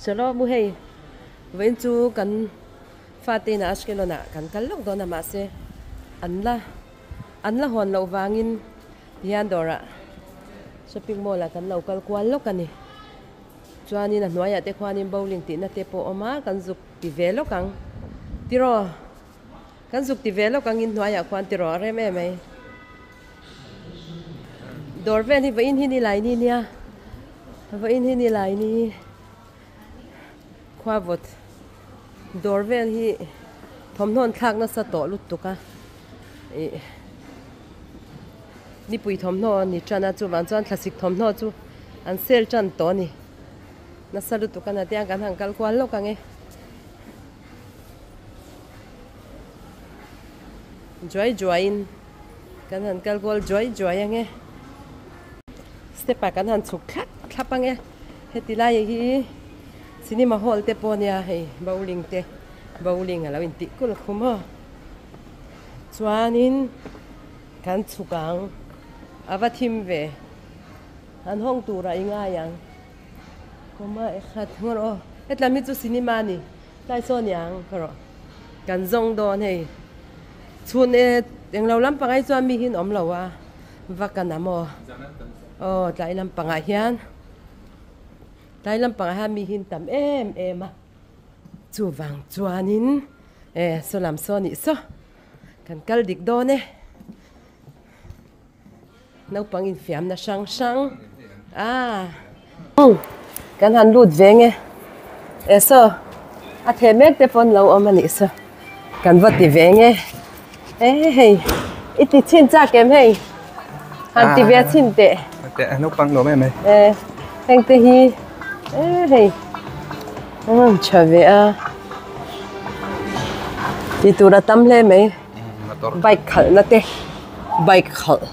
Shalom u hei vawiin chu kan fate inah Ashkelon ah kan kal lawk dawn a mahse an la an la hawn loh vangin tihian dawrah shopping mall ah kan lo kal kual lawk a ni chuanin a hnuaiah te khuanin bowling tihna te pawh a awm a kan zuk ti ve lawk ang tiraw kan zuk ti ve lawk ang in hnuaiah khuan tiraw a rem em mai. Dawr vel hi vawiin hi ni lai ni nia vawiin hi ni lai ni khua vawt dawr vel hi thawmhnaw an thlak nasa tawh lutuk a ih nipui thawmhnaw a ni tan a chuvang chuan thlasik thawmhnaw chu an sale tan tawh a ni nasa lutuk a na te a kan han kal kual lawk ang e. Juai juai in kan han kal kual juai juai ang e step ah kan han chhuk thlap thlap ang e heti lai hi cinema hall te pawh ania hei bowling te bowling a lo intih kul khum aw chuanin kan chhuk ang a va thim ve an hawng turah i ngai ang kawma ekhat ngawr aw hetlam hi chu cinema a ni. Tlai saw niang ka rawh kan zawng dawn hei chhun e englo lampang ai chuan mi hi an awm lo a va ka na maw aw tlai lampangah hian tlai lampangah hian mi hi an tam em em a chuvang chuanin e saw lam saw nih saw kan kal dik dawn e naupang infiamna hrang hrang a kan han lut ve nge e saw a theh mek te pawn lo awm a nih saw kan va ti ve nge e hei i ti chhin chak em hei han ti ve chhin teh naupang lo em mai e heng te hi e hei an tha ve a tih tur a tam hle mai. Bike khalh na te bike khalh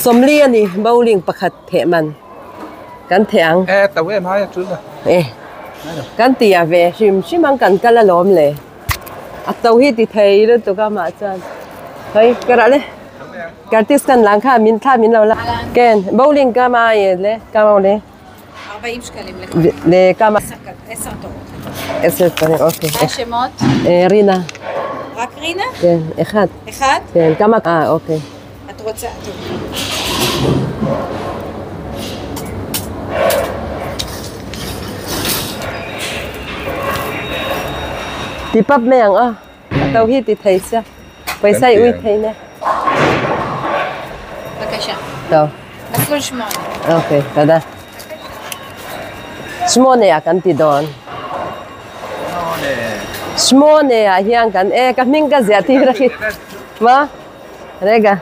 sawmli a ni bowling pakhat theh man kan theh ang e to em hai a tul a e kan ti a ve hrim hrim ang kan kal alawm le a to hi ti thei lutuk a mah chuan hei ka rah le kartis kan lang kha min thla min lo la ken bowling ka ma ye le ka ma le 40 שקלים לכל. לכמה? עשר תורות. 10 תורות, אוקיי. מה השמות? רינה. רק רינה? כן, אחד. אחד? כן, כמה? אוקיי. את רוצה... טוב. Ti pap mai ang aw a to hi ti thei sia pawisa i ui thei nia. בבקשה. טוב. מסלול שמונה. Okay, tada. Smone ah kan ti dawn. Smone ah hian kan e ka hming ka ziah tir a hi. Ma? Rega.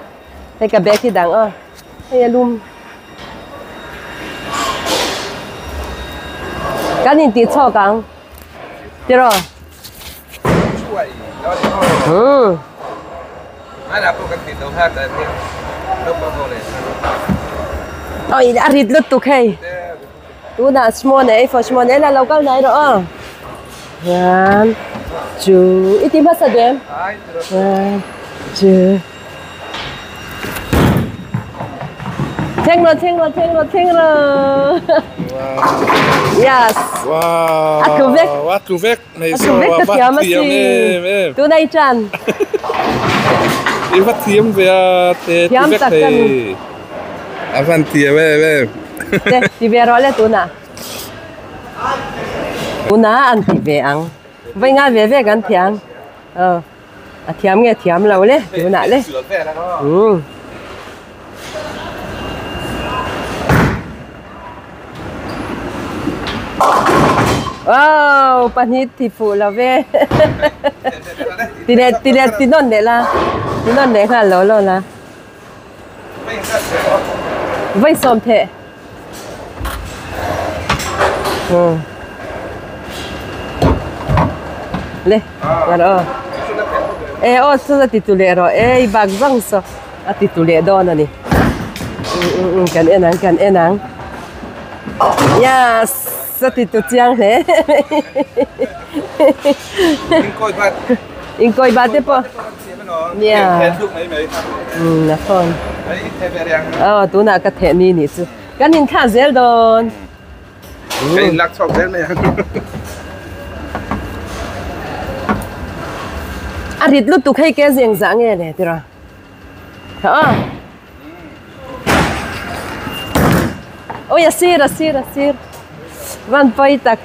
Hei ka bag hi dang aw. Hei a lum. Kan intih chhuak ang. Tiraw. Hmm. Oi a rit lutuk hei. Tunah small eh for small eh la lo kal nai rawh aw. One two i ti hmasa duh em? One two Thleng rawh thleng rawh thleng rawh thleng rawh Yes Wow A tlu vek A tlu vek A tlu vek ka thiam a si Tuna i tan I va thiam ve a te tlu vek thei A van thiam em em Te ti ve rawh le tuna Tuna an ti ve ang Vawi nga ve ve kan thiam Aw A thiam nge thiam lo le tunah le umm. Wow pahnih ti fuh lo ve ti leh ti leh ti nawn leh la ti nawn leh nghal lo lo la vawi sawm theh umm le ngar aw e aw chu a ti tu leh rawh e i bak zawng saw a ti tu leh dawn a ni umm umm kan en ang kan en ang yes a ti tu chiang hle inkawi bat te pawh nia umm a phone aw tunah ka theh ni nih chu kan inthlah zel dawn. Ka in lak chhuak zel mai ang. A rit lutuk hei ke zeng zah nge le tira. Tha a. Oi a sir a sir a sir. Van pawi tak.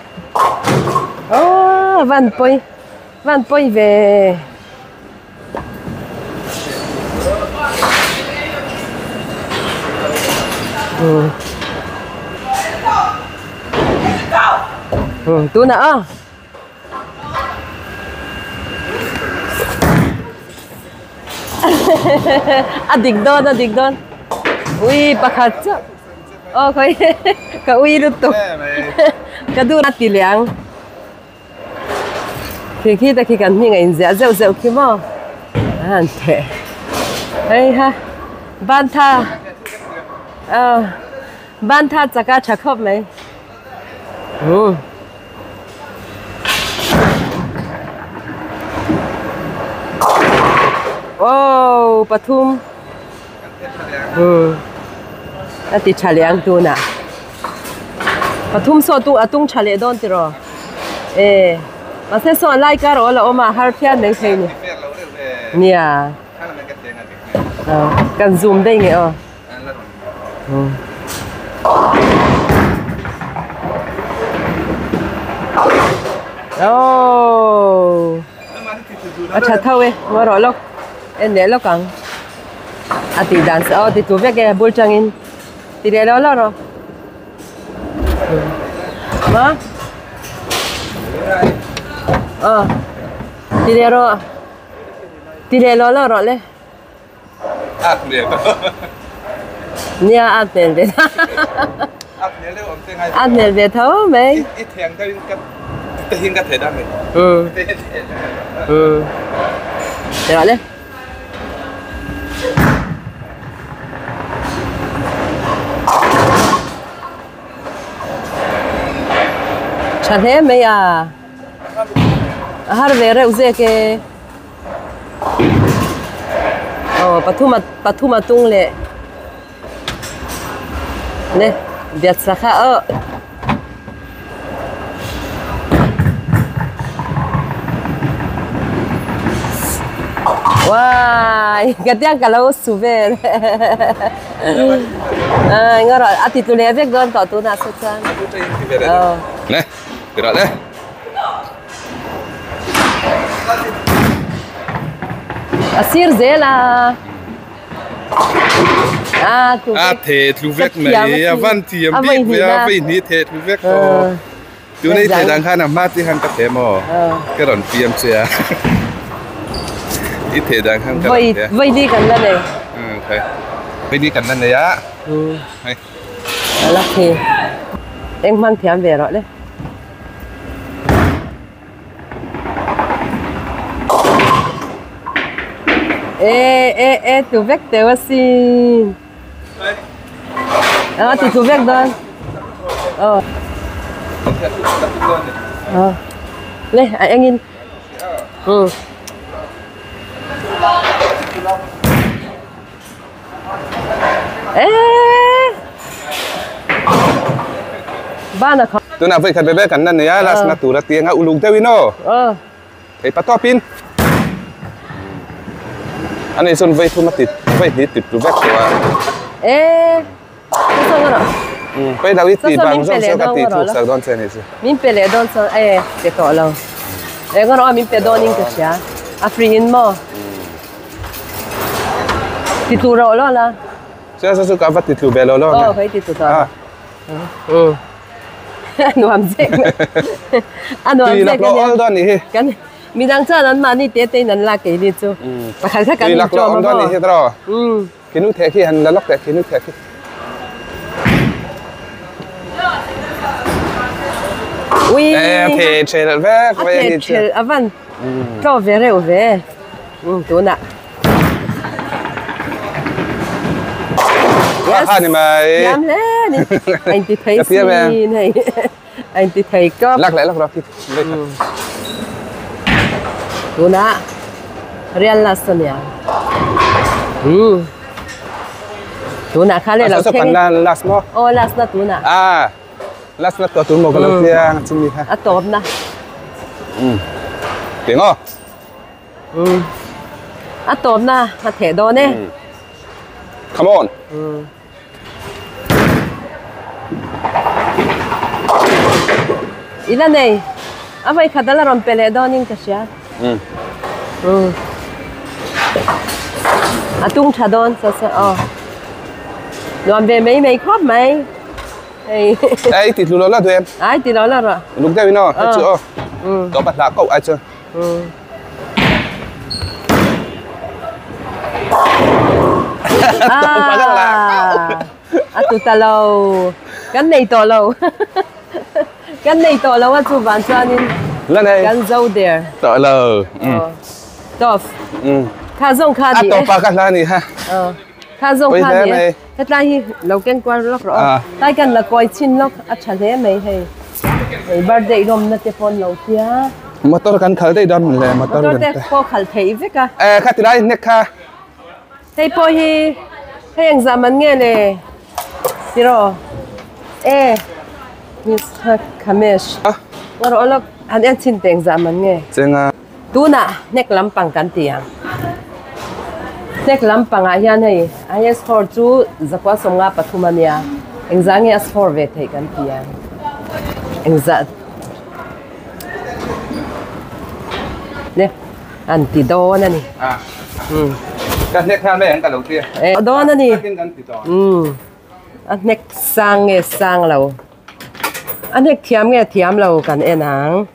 Oh van pawi van pawi ve. Tunah a. A dik dawn a dik dawn ui pakhat chiah aw khawi ka ui lutuk ka duh a ti leh ang khi khi te khi kan hming a inziah zeuh zeuh khi maw a han theh hei ha bantha aw bantha chak a tha khawp mai umm. Aww pathum umm a ti tha leh ang tunah pathum saw tu a tung tha leh dawn tiraw e mahse saw a lai kar awl a awm a har phian mai thei ni nia kan zoom daih nge aw. Oh. A tha tho e, ngaw rawh lawk. En leh lawk ang. A tih dan sa aw ti tu vek e bul tangin. Ti leh lo lo rawh. Ma? Ờ. Ti leh rawh. Ti leh lo lo rawh le. Nia a hmel ve a hmel ve tho mai. Um um Teh le. Tha hle mai a. A har ve reuh zek e. Aw pathum a pathum a tung leh le biak sak kha aw. Uai ka tiang ka lo su vel a enga rawh a ti tlu leh vek dawn tawh tunah saw chuan. Aw. Le ti rawh le. A sir zel a. A tu A the tlu vek mai a van thiam bik ve a vei hnih the tlu vek aw. Tunei the dan khan a hma te khan ka the maw ka rawn fiam che a. I the dan khan ka rawn the a. Vei ni kan la nei. Vei ni kan la nei a. Hei. A la khi. Eng hmang thiam ve rawh le. E e e tu vek teuh asin. A ti tu vek dawn. Aw. Aw. Le a engin. Um. Tunah vawi khat ve ve kan la nei a last na tur a ti anga uluk deuh in aw thei pa tawp in ani chuan vawi thum a ti vawi hnih ti tlu vek tawh a pawi lo i ti bang zawk zawk a ti thuk sak dawn che a nih chu. Min pe leh dawn chuan e pe tawh lo eng erawh a min pe dawn in ka hria a free in maw. Ti tlu rawh lo la. Chuan saw chu ka va ti tlu ve lo lo. Aw ka ti tlu tawh. Ah. Nuam zek. A nuam zek. Tui lak lo dawn nih hi. Kan midang chuan an mahni te te in an lak kei ni chu. Pakhat kha kan Tui lak lo awm dawn nih hi tawh. Khinu theh khi han la lawk teh khinu theh khi. Ui. Eh the thel vek A the thel avan tlo ve reuh ve. Tunah. Yes. Kha ni mai. Thiam hle ni. A inti thei sin hei. A inti thei kawp. Lak leh lak rawh khi. Tunah real last ania. Tunah kha leh lo thleng. Last maw? Aw last na tunah. Ah. Last na to tur mo ka lo tia chumi kha. A tawp na. Tiếng o. A tawp na a theh dawn e. Come on. Ila nei. A vai khat ala rawn pe leh dawnin ka hria. A tung tha dawn sa sa aw. Nuam ve mai mai khawp mai. Hei. Ei ti tlu lo la duem. Ai ti lo la rawh. Luk deuh in aw. Hei chu aw. Tawp a hlah koh ai chu. A tu ta lo. Kan nei tawh lo. Kan nei tawh lo a chu van chuanin kan zo der. Tawh lo. Tawp. Kha zawng kha ni e. A tawpa ka hla ni ha. Kha zawng kha ni e. Hetlai hi lo keng kual lawk rawh aw. Tlai kan la kawi chhin lawk a tha hle mai hei. Hei birthday lawmna te pawh an lo tia. Motor kan khal daih dawn le motor Motor te pawh khal theih vek a. Eh kha tilai hnek kha. Hei pawh hi hei engzah man nge le tiraw e Miss Khamesh. Ngaw rawh lawk han en chhin teh engzah man nge. Chenga. Tunah hnek lampang kan ti ang. Hnek lampangah hian hei IS four chu zakua sawmnga pathum a nia. Engzah nge a score ve theih kan ti ang. Engzah le an ti dawn a ni. Ka hnek hlan mai ang ka lo ti. Dawn a ni. A hnek sang nge sang lo. A hnek thiam nge thiam lo kan en ang.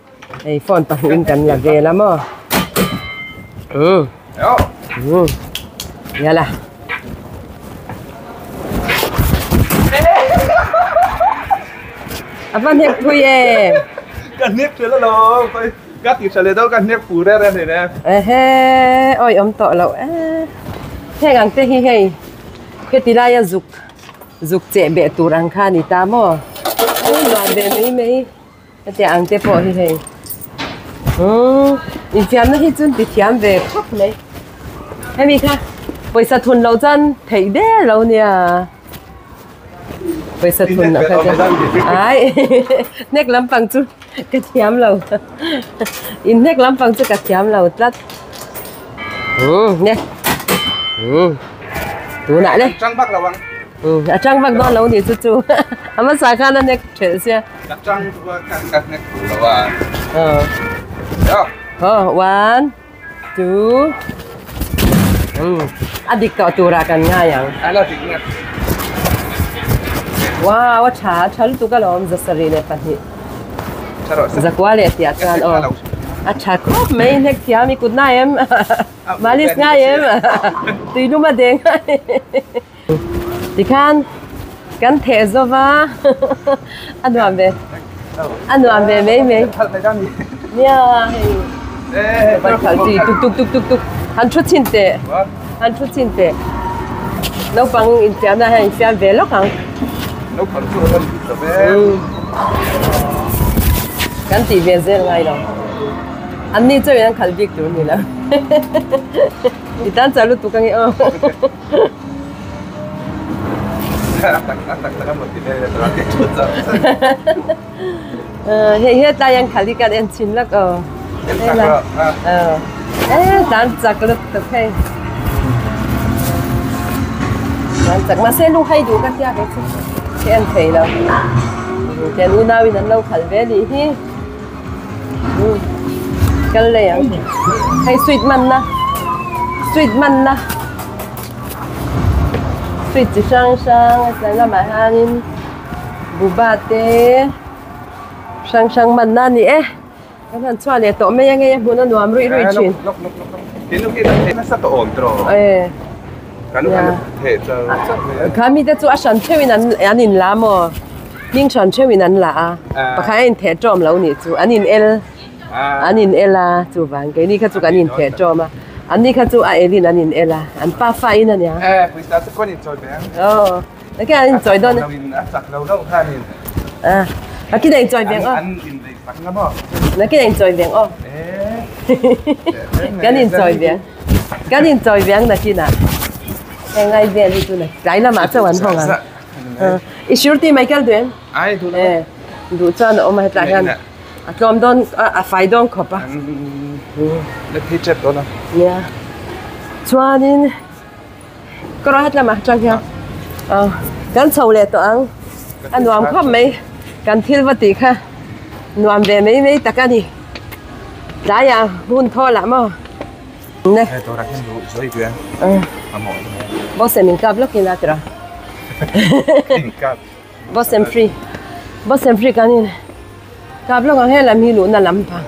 Hei phone pahnihin kan la vel a maw. Umm. Umm. Yala. A va hnek phui em. Ka hnek thel alo. Ka ti tha leh deuh ka hnek phu reng reng thei ne. Ehe awi awm tawh loh e. Heng ang te hi hei kheti laia zuk zuk cheh beh tur ang kha a ni ta maw. Ui nuam ve mai mai. Hetiang ang te pawh hi hei umm infiamna hi chu ti thiam ve khawp mai hemi kha pawisa thun loh chuan theih der lo nia pawisa thun loh kha chu ai hnek lampang chu ka thiam lo in hnek lampang chu ka thiam lo tlat umm nge umm tunah le a tang vak dawn lo ni chu chu a hmasa khan a hnek thelh sia. Ka tang chu a khan ka hnek duh lo a. Aw. Aw one two umm a dik tawh turah kan ngai ang. A la dik nge. Wow a tha a tha lutuk alawm 72. Zakua leh tih ah chuan aw a tha khawp mai hnek thiam i kut nai em malis ngai em tuilum a deng ngai. Tikhan kan theh zo va a nuam ve a nuam ve mai mai nia hei ban khalh chi tuk tuk tuk tuk tuk han thu chhin teh han thu chhin teh naupang infiamna hian infiam ve lawk ang kan tih ve zel ngai lo an ni chauhin an khalh bik tur a ni lo i tan chah lutuk ange aw. Hei hetlai hian khali kan en chhin lawk aw e tan chak lutuk hei tan chak mahse lu hai duh ka tia ve chu ka en thei lo tian unau in an lo khalh ve anih hi kal leh ang hei sweet man na sweet man na. Sweet chi hrang hrang a tlai lamah hianin buba te hrang hrang manna a ni e kan han chhuah leh tawh mai a ngei a hmun a nuam ruih ruih thin kha mite chu a hran theuhin an an in la maw hming hran theuhin an la a pakhat a intheh tawm lo nih chu an in el. An in el a, chuvang keini kha chu kan in theh tawm a, an ni kha chu a el in an in el a, an pa fa in a nia. Eh, pawisa chu khawn in chawi ve ang. Aw, nakin an in chawi dawn a. A chak lo deuh khan in. Ah, nakin a in chawi ve ang aw. An in lei sak nga maw. Nakin a in chawi ve ang aw. Eh. Kan in chawi ve ang. Kan in chawi ve ang nakin ah. Heng ai vel hi chu na tlai lamah chauh an hawng ang. I sure ti mai kal duh em? Ai duh lo. Eh. Duh chuan a awm a hetlai hian a tlawm dawn a fai dawn khawp a. La phei tep dawn a. Nia. Chuanin ka rawn hetlam ah atang hian kan chho leh tawh ang a nuam khawp mai kan thil va tih kha nuam ve mai mai tak a ni. Tlaiah hun thawl ah maw. Ne. He dawrah hian luh zawi ve a mawh hle. Bawsem in kap lawk ila tira. In kap. Bawsem free. Bawsem free kan in kap lawk ang helam hi luhna lam pang.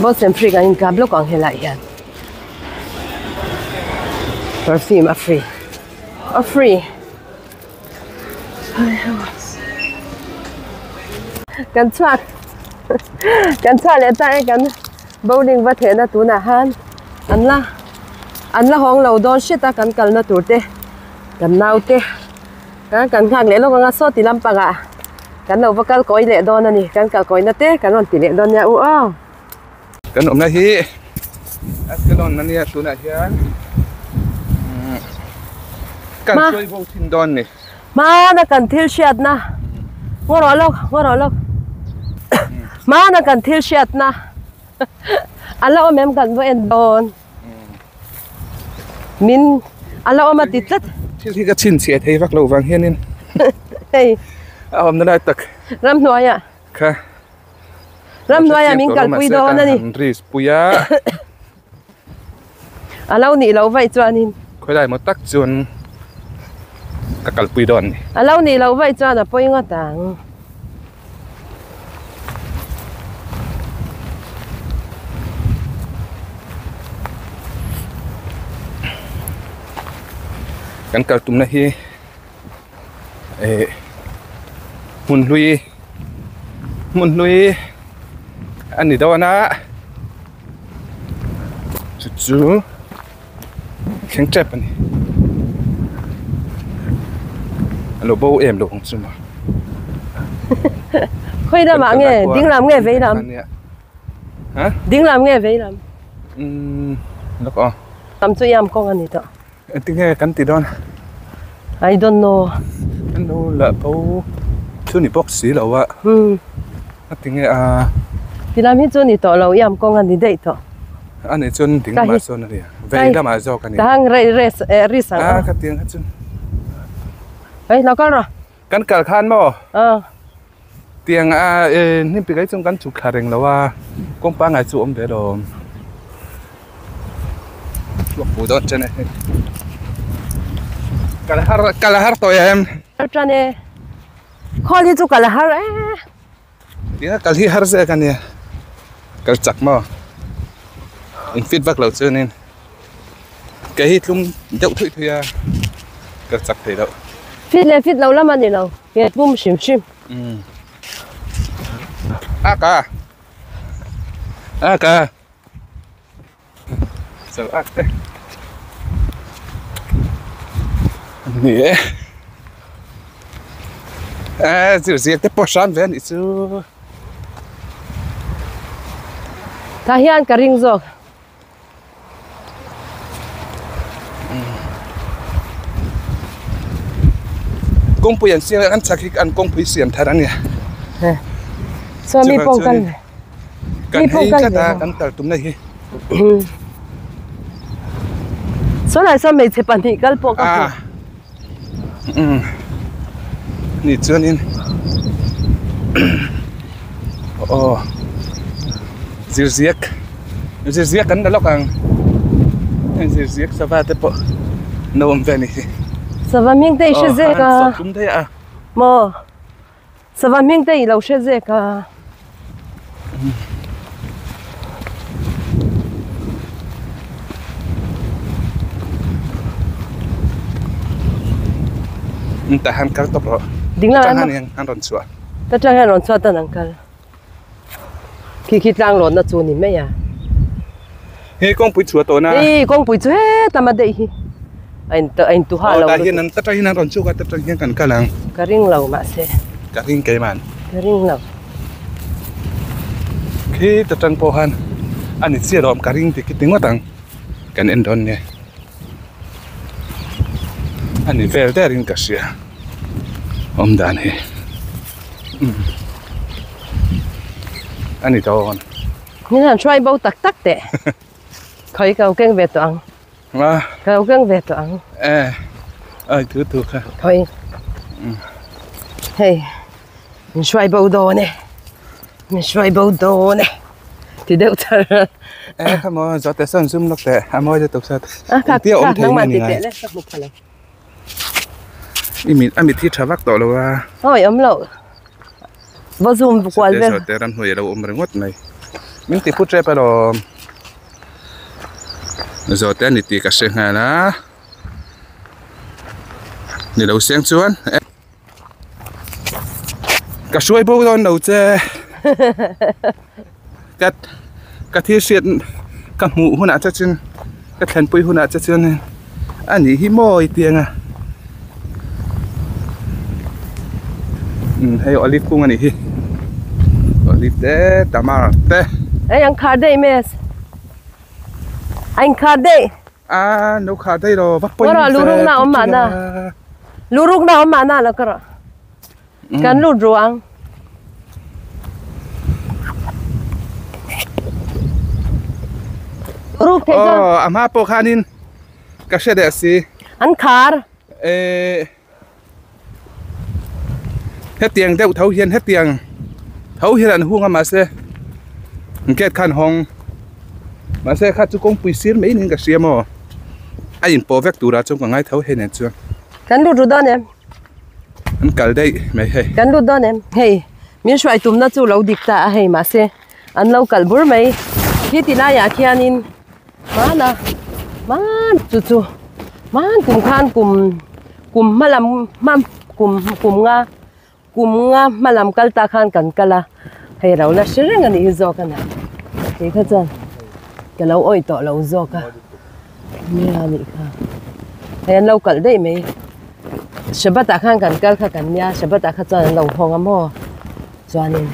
Bawsem free kan in kap lawk ang helai hian. Perfume a free. A free. Kan chhuak kan chhuak leh ta e kan bowling va thehna tunah khan an la an la hawng lo dawn hret a kan kalna tur te kan naute kan kan nghak leh lawk ang a saw ti lampangah kan lo va kal kawi leh dawn a ni kan kal kawina te kan rawn ti leh dawn nia u aw. Kan awmna hi Ascalon a nia tunah hian kan sawi bo thin dawn ni. Hmana kan thil hriatna ngaw rawh lawk ngaw rawh lawk hmana kan thil hriatna a la awm em kan va en dawn min a la awm a ti tlat. Thil hi ka chhinchhiah thei vak lo vang hianin hei a awmna lai tak ramhnuaiah. Kha. Ramhnuaiah min kalpui dawn a ni. Risk pui a. A lo nih loh vaih chuanin. Khawilai maw tak chuan ka kalpui dawn a ni. A lo nih loh vaih chuan a pawi ngawt ang. Kan kal tumna hi. Eh hmun hlui hmun hlui a ni dawn a chu chu thleng tep a ni a lo bo em lo ang chu maw khawi lamah nge ding lam nge vei lam ding lam nge vei lam umm lawk aw lam chu iam kawng a ni tawh. Engtinge kan ti dawn? I don't know. Kan lo la bo chu ni bawk si lo a. A tinge a. Tilam hi chu ni tawh lo iam kawng a ni daih tawh. A nih chuan ding lamah sawn a ni a. Vei lamah zawk a ni. Tahang rei res eh ris ang. A ka tiang kha chu. Hei lo kal rawh. Kan kal khan maw? Aw. Tiang a eh hnim pi kai chung kan chhuk thla reng lo a, kawng pangngai chu awm ve lo. Thluak phu dawn chen e hei. Kal har kal har tawh em? Kal tan e. Khawl hi chu kal har e. Tiang a kal hi har zek a nia. Kal chak maw? In fit vak lo chuanin kei hi tlum deuh thui thui a kal chak thei loh. Fit leh fit lo lam a ni lo. Nge pum hrim hrim. A ka. A ka. So ak te. Ni e. A zir zir te pawh hram ve a nih chu. Tah hian ka ring zawk. Kawngpui an siam an chak hi an kawngpui siam thar a nia. Chuan mi pawh kal ve. Kan hei tlat a kan kal tumna hi. Saw lai sawn hmeichhe pahnih kal pawh ka hmu. Ni chuanin aw zirziak zirziak kan la lawk ang heng zirziak sava te pawh an lo awm ve a ni hi sava hming te i hre zek a sawt tum daih a maw sava hming te i lo hre zek a. Tah hian kal tawp rawh. Ding lamah Tah hian an rawn chhuah. Ta tang hian rawn chhuah tan an kal. Khi khi tlang lawnna chu ni mai a. Hei kawngpui chhuah tawh na. Hei kawngpui chu hetlama daih hi. A in a in tu ha lo. Tah hian an ta tang hian an rawn chhuak a ta tang hian kan kal ang. Ka ring lo mahse. Ka ring keimah. Ka ring lo. Khi ta tang pawh khan a ni chiah lawm ka ring ti ki ti ngawt ang kan en dawn nia. A ni vel der in ka hria awm dan hi umm a ni dawn. Min han hruai bo tak tak teh. Khawi ka lo keng ve tawh ang. Ka lo keng ve tawh ang. E ai thu thu kha. Khawi. Hei min hruai bo dawn e. Min hruai bo dawn e. Ti deuh char. E kha maw zawhte sawn zum lawk teh a mawi lutuk sawt. Engtia awm thei nge ni ngai. I mit a mit hi tha vak tawh lo a. Awi awm loh. Va zoom kual vel. Zawhte ramhnuai a lo awm ringawt mai. Min ti phu tep alawm. Zawhte a ni tih ka hre nghal a. Ni lo seng chuan. Ka hruai bo dawn lo che. Ka ka thil hriat ka hmuh hunah che chuan ka thlenpui hunah che chuan a nih hi mawi tiang a umm hei olive kung a nih hi olive te tamar te. Hei an khar daih mes a inkhar daih. A no khar daih lo va pawi ve chu chu a. Luruk na awm mahna lo ka rawh. Kan lut ru ang. Ruk thei chuan. Aw a hma pawh khanin ka hre leh si. An khar. Eh hetiang deuh tho hian hetiang tho hian an hung a mahse gate khan hawng mahse kha chu kawngpui sir mai niin ka hria maw a inpawh vek turah chuan ka ngai tho hei nen chuan. Kan lut ru dawn em? An kal daih mai hei. Kan lut dawn em? Hei min hruai tumna chu lo dik ta a hei mahse an lo kalh bur mai. Khi ti laiah khianin hmana hman chu chu hman kum khan kum kum hma lam hma kum kum nga kum nga hma lam kal ta khan kan kal a hei lo la hre reng a nih hi zawk a na kei kha chuan ka lo awih tawh lo zawk a. Nia nih kha hei an lo kalh daih mai Shabbat ah khan kan kal kha kan nia Shabbat ah kha chuan an lo hawng a maw chuanin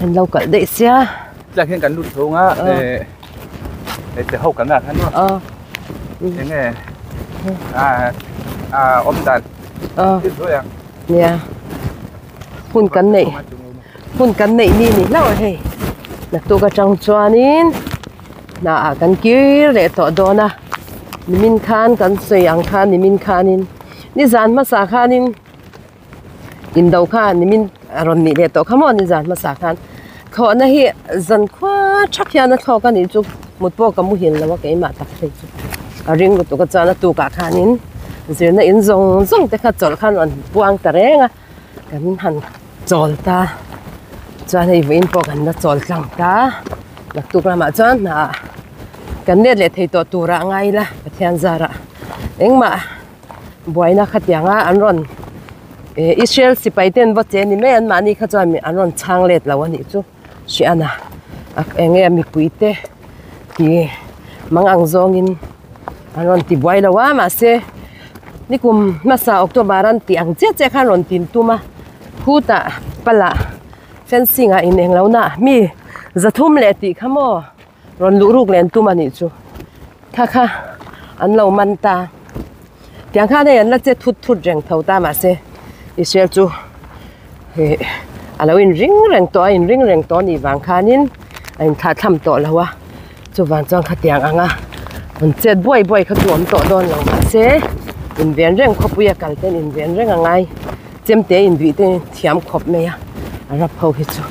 an lo kalh daih sia. Tlai hian kan lut chhung a eh hmeichhe ho kan ah khan maw eng nge a a awm dan thil zuai ang. Nia hun kan neih hun kan neih ni ni hlauh a hei naktuk atang chuanin. Hnaah kan kir leh tawh dawn a, nimin khan kan sawi ang khan nimin khanin nizan hmasa khanin indo kha nimin a rawn nih leh tawh kha maw nizan hmasa khan thlawhna hi zan khua thak hian a thlawk a nih chu mut pawh ka muhil lo a keimah tak phei chu a ring lutuk a chuan a tukah khanin zirna in zawng zawng te kha chawlh khan rawn puang ta reng a kan han chawl ta chuan hei vawiin pawh kan la chawl tlang ta naktuk lamah chuan hnaah kan let leh thei tawh turah a ngai ila Pathian zarah engmah buaina khatianga an rawn eh Israel sipai ten va che ni mai an mahni kha chuan an rawn chhang let lo a nih chu hriana eng nge mipui te tih mang ang zawngin an rawn ti buai lo a mahse nikum hmasa October an tih ang chiah chiah khan rawn tin tum a khutah pala fencing ah in englo na mi zathum leh tih kha maw rawn luh ruk len tum a nih chu kha kha an lo man ta tiang khan hei an la che thut thut reng tho ta mahse Israel chu ih a lo in ring reng tawh a in ring reng tawh a nih vang khanin a in thlah thlam tawh lo a chuvang chuan khatiang anga an chet buai buai kha chu awm tawh dawn lo mahse inven reng khawpui a kal ten inven reng a ngai chemte induih te thiam khawp mai a Arab ho hi chu.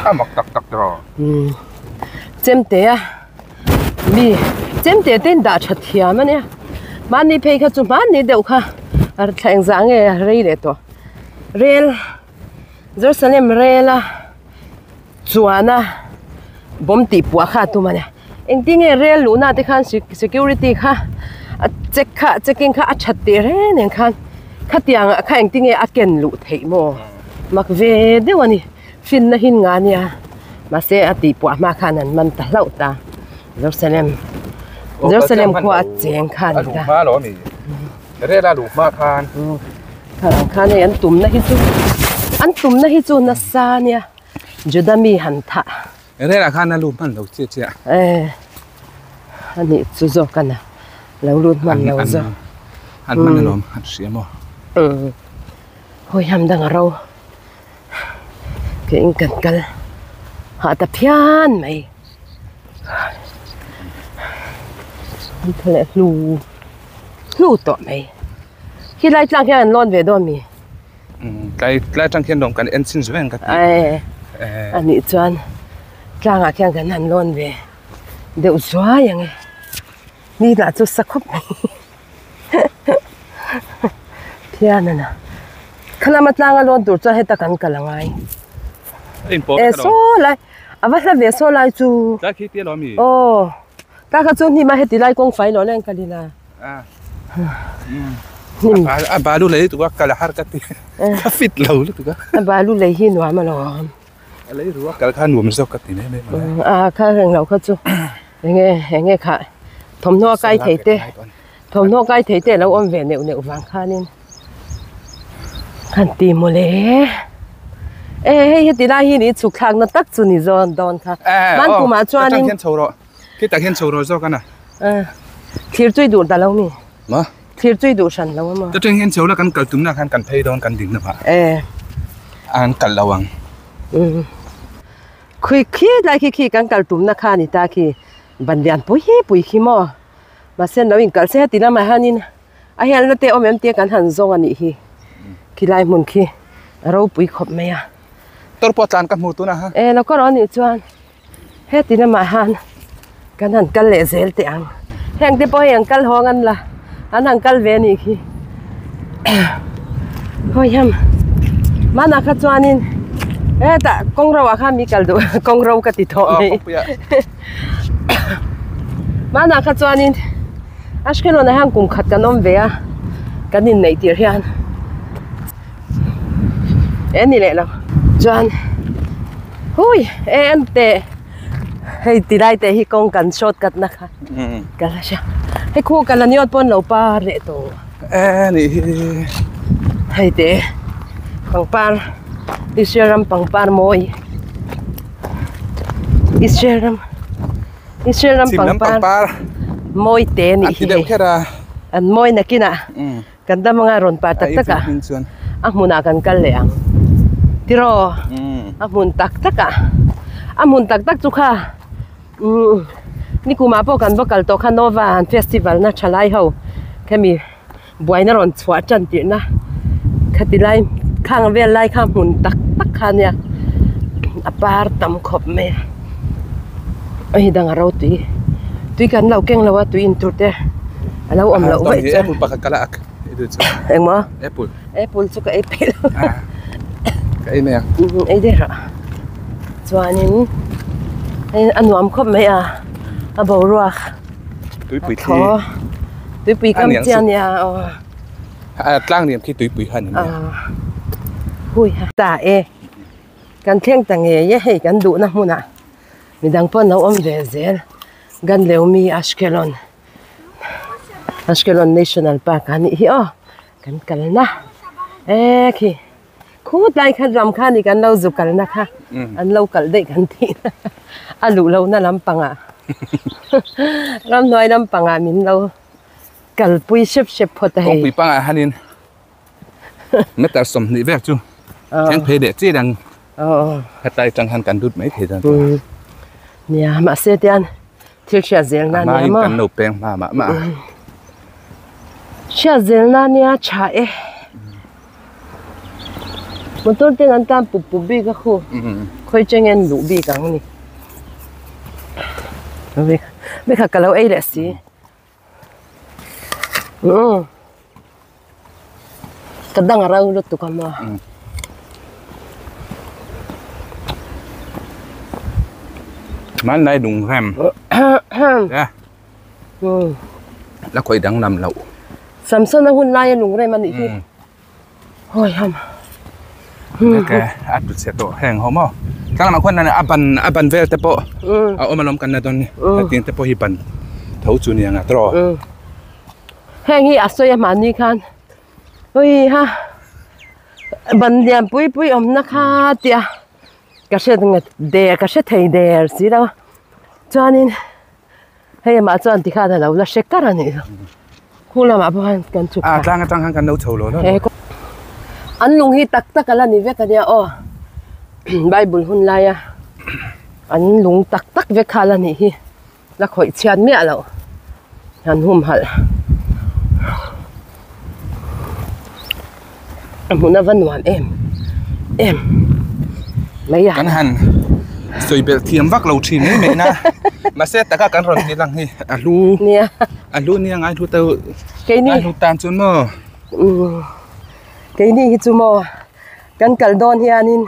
A mak tak tak tawh. Umm chemte a mi chemte te in dah tha thiam a nia mahni phei kha chu hmanni deuh kha a thla engzah nge a rei leh tawh rel Jerusalem rel a chuan a bawm tih puah kha a tum a nia engtin nge rel luhna te khan security kha a check kha checking kha a that teh reng nen khan khatiang ah kha engtin nge a ken luh theih maw mak ve deuh a ni finna hin nga nia mahse a tih puah hma khan an man ta hlauh ta Jerusalem Jerusalem khua a cheng kha a ni ta. Rel a luh hma khan. Kha khan hei an tumna hi chu an tumna hi chu nasa ania Juda mi han thah. Rel ah khan a lut hman lo chiah chiah. Eh a nih chu zawk a na lo lut hman lo zawk. An hman alawm an hria maw? Umm hawi ham dang a ro ke in kan kal hah ta phian mai an thaw leh hlu hlu tawh mai khi lai tlang hian an lawn ve dawn mi? Umm tlai tlai atang khian lawm kan en chin zuai ang ka ti. A nih chuan tlangah khian kan han lawn ve deuh zuai ang e. Ni lah chu sa khawp mai Thian ana khalama tlanga lawn tur chuan heta kan kal angai e saw lai a va hla ve saw lai chu aw ta kha chu hnim a heti lai kawng fai lo leng kal ila hnim a balu lei lutuk a kal a har ka ti ka fit lo lutuk a a balu lei hi nuam alawm a lei ru a kal kha nuam zawk ka ti mai mai a kha reng lo kha chu. Enge enge kha thawmhnaw kai thei te thawmhnaw kai thei te alo awm ve neuh neuh vang khanin han ti mawle e hei heti lai hi ni chhuk thlak na tak chu ni zawn dawn kha hman kumah chuanin hian chho rawh khitah khian chho rawh zawk ana thlir chui duh ta lo mi ma thlir chui duh hran lo a maw ta teng hian chho la kan kal tumna khan kan phei dawn kan ding na phah e an kal lo ang Khui khi lai khi khi kan kal tumna kha a ni ta khi ban lian pui hi pui khi maw mahse an lo inkal se heti lamah hianin a helna te awm em tia kan han zawng a nih hi khilai hmun khi a ropui khawp mai a. Tor pawh tlan ka hmu tunah ha. E lo ka rawh a nih chuan heti lamah hian kan han kal leh zel teh ang heng te pawh hei an kal hawng an la an han kal ve a nih khi hawi hian hmanah kha chuanin hetah kawng ro ah khan mi kal duh kawng ro ka ti tawh mai hmanah kha chuanin Ashkelon ah hian kum khat kan awm ve a kan inneih tirh hian e ni leh lo chuan hui e en teh. Hei ti lai te hi kawng kan short cut na kha ka la hria. Hei khu ka la niawt pawn lo par leh tawh. E nih hi. Hei te pangpar Israel ram pangpar mawi. Israel ram Israel ram pangpar mawi te nih hi. An mawi nakinah. Kan dam anga rawn par tak tak a, a hmunah kan kal leh ang. Tiraw, a hmun tak tak a, a hmun tak tak chu kha umm nikumah pawh kan va kal tawh kha Nova an festival na tha lai ho khemi buaina rawn chhuah tan tirhna khati lai khang vel lai kha hmun tak tak kha ania a par tam khawp mai a, hei dang a ro tui tui kan lo keng lo a tui in tur te. A lo awm loh vaih chuan. Apple pakhat ka la ak Engmaw? Apple. Apple chu ka ei peih lo. Ka ei mai ang. Ei der a. Chuanin hei a nuam khawp mai a. A boruak. Tuipui thli. Tuipui kam chian nia. A tlang lian khi tuipui han ni mai a. Hui ha. Ta e. Kan thleng ta ngei e hei kan duhna hmunah. Midang pawh an lo awm ve zel. Ganleumi Ashkelon. Ashkelon National Park a nih hi aw kan kalna e khi khutlai kha ram kha ni kan lo zu kalna kha an lo kalh daih kan tih na a luh lohna lampangah ramhnuai lampangah min lo kalpui hrep hrep phawt a hei. Kawngpui pangah hianin meter 20 vel chu thleng phei leh chian ang hetlai atang hian kan lut mai thei dawn nia mahse tian Thil hriat zel na nia maw? Kan lo peng hma mah mah a. Hriat zel na nia tha e. Motor ten an tan pup pup bik a khu. Khawi cheng en luh bik ang ni. Vekha ka lo ei leh si. Ka dang a ro lutuk a maw. Hmanlai lung rem. La khawi dang lam loh. Samson a hun laia lung rem a nih hi. Hawi ham. Ke a tu chhe tawh heng ho maw. Tlang lamah khuan a ban a ban vel te pawh a awm alawm kan la dawn ni. Hetiang te pawh hi ban tho chu nia nga tawh. Heng hi a sawi a mahni khan ui ha ban lian pui pui awmna kha tia ka hriat ngat der ka hre thei der si lo a chuanin hei amah chuan tikhan a lo la hre kar a nih chu. Khu lamah pawh khan kan chhuk A tlang atang khan kan lo chho lo lo. An lung hi tak tak a la ni vek a nia aw. Bible hun laia an lung tak tak vek kha a la nih hi. La khawih chhiat miah loh an humhalh. A hmun a va nuam em em mai a. Kan han sawi belh thiam vak lo thin mai mai na mahse taka kan rawn ti lang hi a hlu nia a hlu nia ngai hlu teuh keini ngai hlu tan chuan maw keini hi chu maw kan kal dawn hianin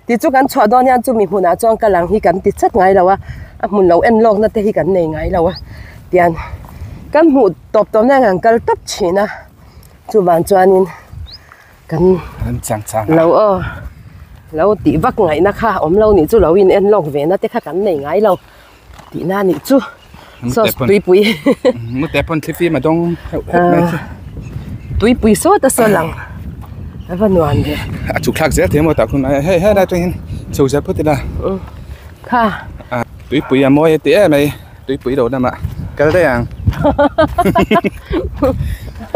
ti chu kan chhuah dawn hian chumi hmunah chuan kal ang hi kan ti chat ngai lo a a hmun lo en lawkna te hi kan nei ngai lo a tian kan hmuh tawp tawp na hian kan kal tawp thin a. Chuvang chuanin kan lo aw lo tih vak ngaihna kha awm lo nih chu lo in en lawk ve na te kha kan nei ngai lo tih na nih chu saw tuipui tuipui sawt a saw lang a va nuam ve a chhuk thlak zel thei maw tah khun hei helai atang hian chho zel phawt ila kha tuipui a mawi a ti em mai. Tuipui lo lamah kal daih ang.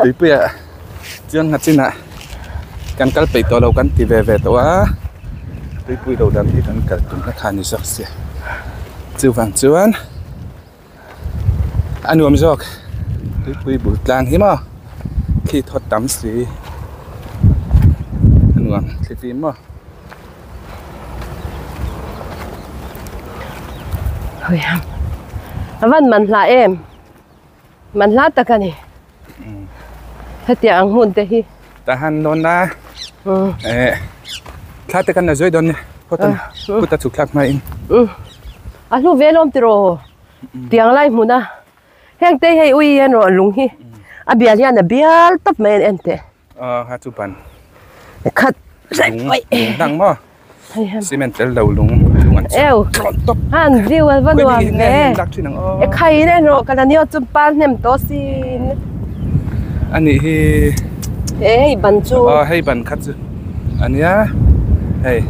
Tuipuiah chuan ngha chinah kan kal peih tawh lo kan ti ve ve tawh a, tuipui lo lam hi kan kal tum na kha a ni zawk sia. Chuvang chuan a nuam zawk tuipui bul tlang hi maw khi thawt tam si a nuam thlifim maw. A van man hla em man hla tak a ni hetiang ang hmun te hi ta han dawn a eh thla te kan la zui dawn nia kawt kut a chhuk thlak hma in a hlu ve lawm tiraw tiang lai hmun a heng te hei ui hian rawh lung hi a bial hian a bial tawp mai a ni en teh. A ha chu ban khat lung lung dang maw cement tel lo lung lung an chhun tlawn tawp han view an va nuam ve e khai nen rawh ka la nio chu par hnem tawh sin ani hi e hei ban chu aw hei ban kha chu ania hei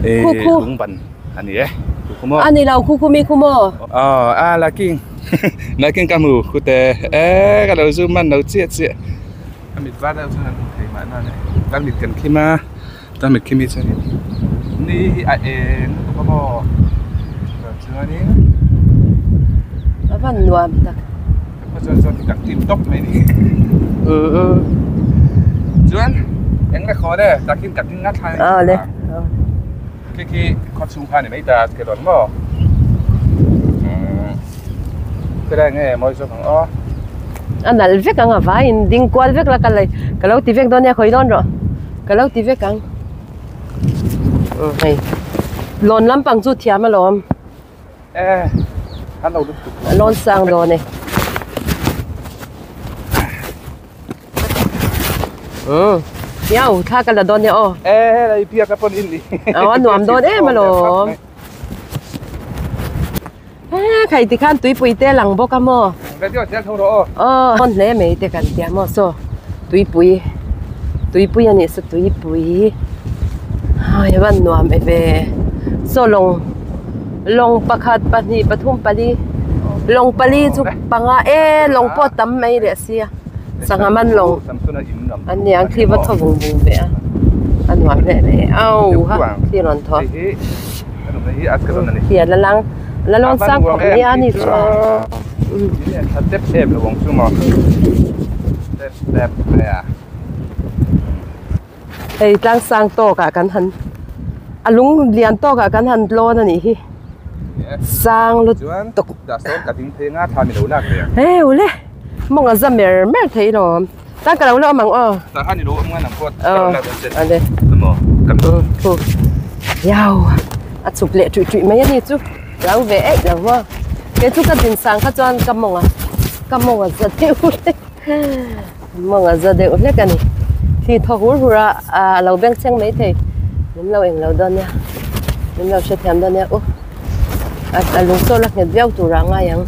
e lung ban ani e khu khu maw ani lo khu khu mi khu maw aw a la king la king ka hmu khu te e ka lo zoom man lo chiah chiah. A mit var deuh chuan an hmu thei mahna le. Tan mit kan khim a, tan mit khim hi chuanin ni hi a eng lutuk a maw chuan chuanin A van nuam tak. Ka chuan chuan kan tim tawp mai ni. Chuan eng le khaw le takin ka ding a thlai. Aw le. Khi khi khaw chhung kha ni mai ta ke dawn maw. Khawilai nge mawi zawk ang aw. A nalh vek ang a vaiin ding kual vek la ka lei ka lo ti vek dawn nia khawi dawn rawh ka lo ti vek ang hei lawn lampang chu thiam alawm e an lo lutuk a lawn sang dawn e umm hiau thla ka la dawn nia aw e helai biak a pawn in ni aw a nuam dawn em alawm. Khai ti khan tuipui te lang bawk a maw? Aw hawn hle mai te kan tia maw saw tuipui tuipui a nih saw tuipui hai a van nuam e ve saw lawng lawng pakhat pahnih pathum pali lawng pali chu panga e lawng pawh a tam mai leh sia sangha man lawng an ni ang khi va thaw vung vung ve a a nuam hle mai au ha khi rawn thaw. Hi a la lang la lawn sang khawp mai a ni chu hei tlang sang tawk ah kan han a lung lian tawk ah kan han tlawn a nih hi sang lutuk heu le mawng a za mer mer thei lawm Tang ka lo la awm ang aw. Tah khan i lo awm ngan ang pawh ka lo la dawn che. Ane. Emaw kan Thu. Yau. A chuk leh tuih tuih mai a ni chu. Lo ve eih lo maw. Kei chu ka din sang kha chuan ka mawng a ka mawng a za deuh hlek. Mawng a za deuh hlek a ni. Thli thaw hur hur a a lo beng cheng mai thei. Min lo eng lo dawn nia. Min lo hrethiam dawn nia u. A lung saw la nghet viau tur ah ngai ang.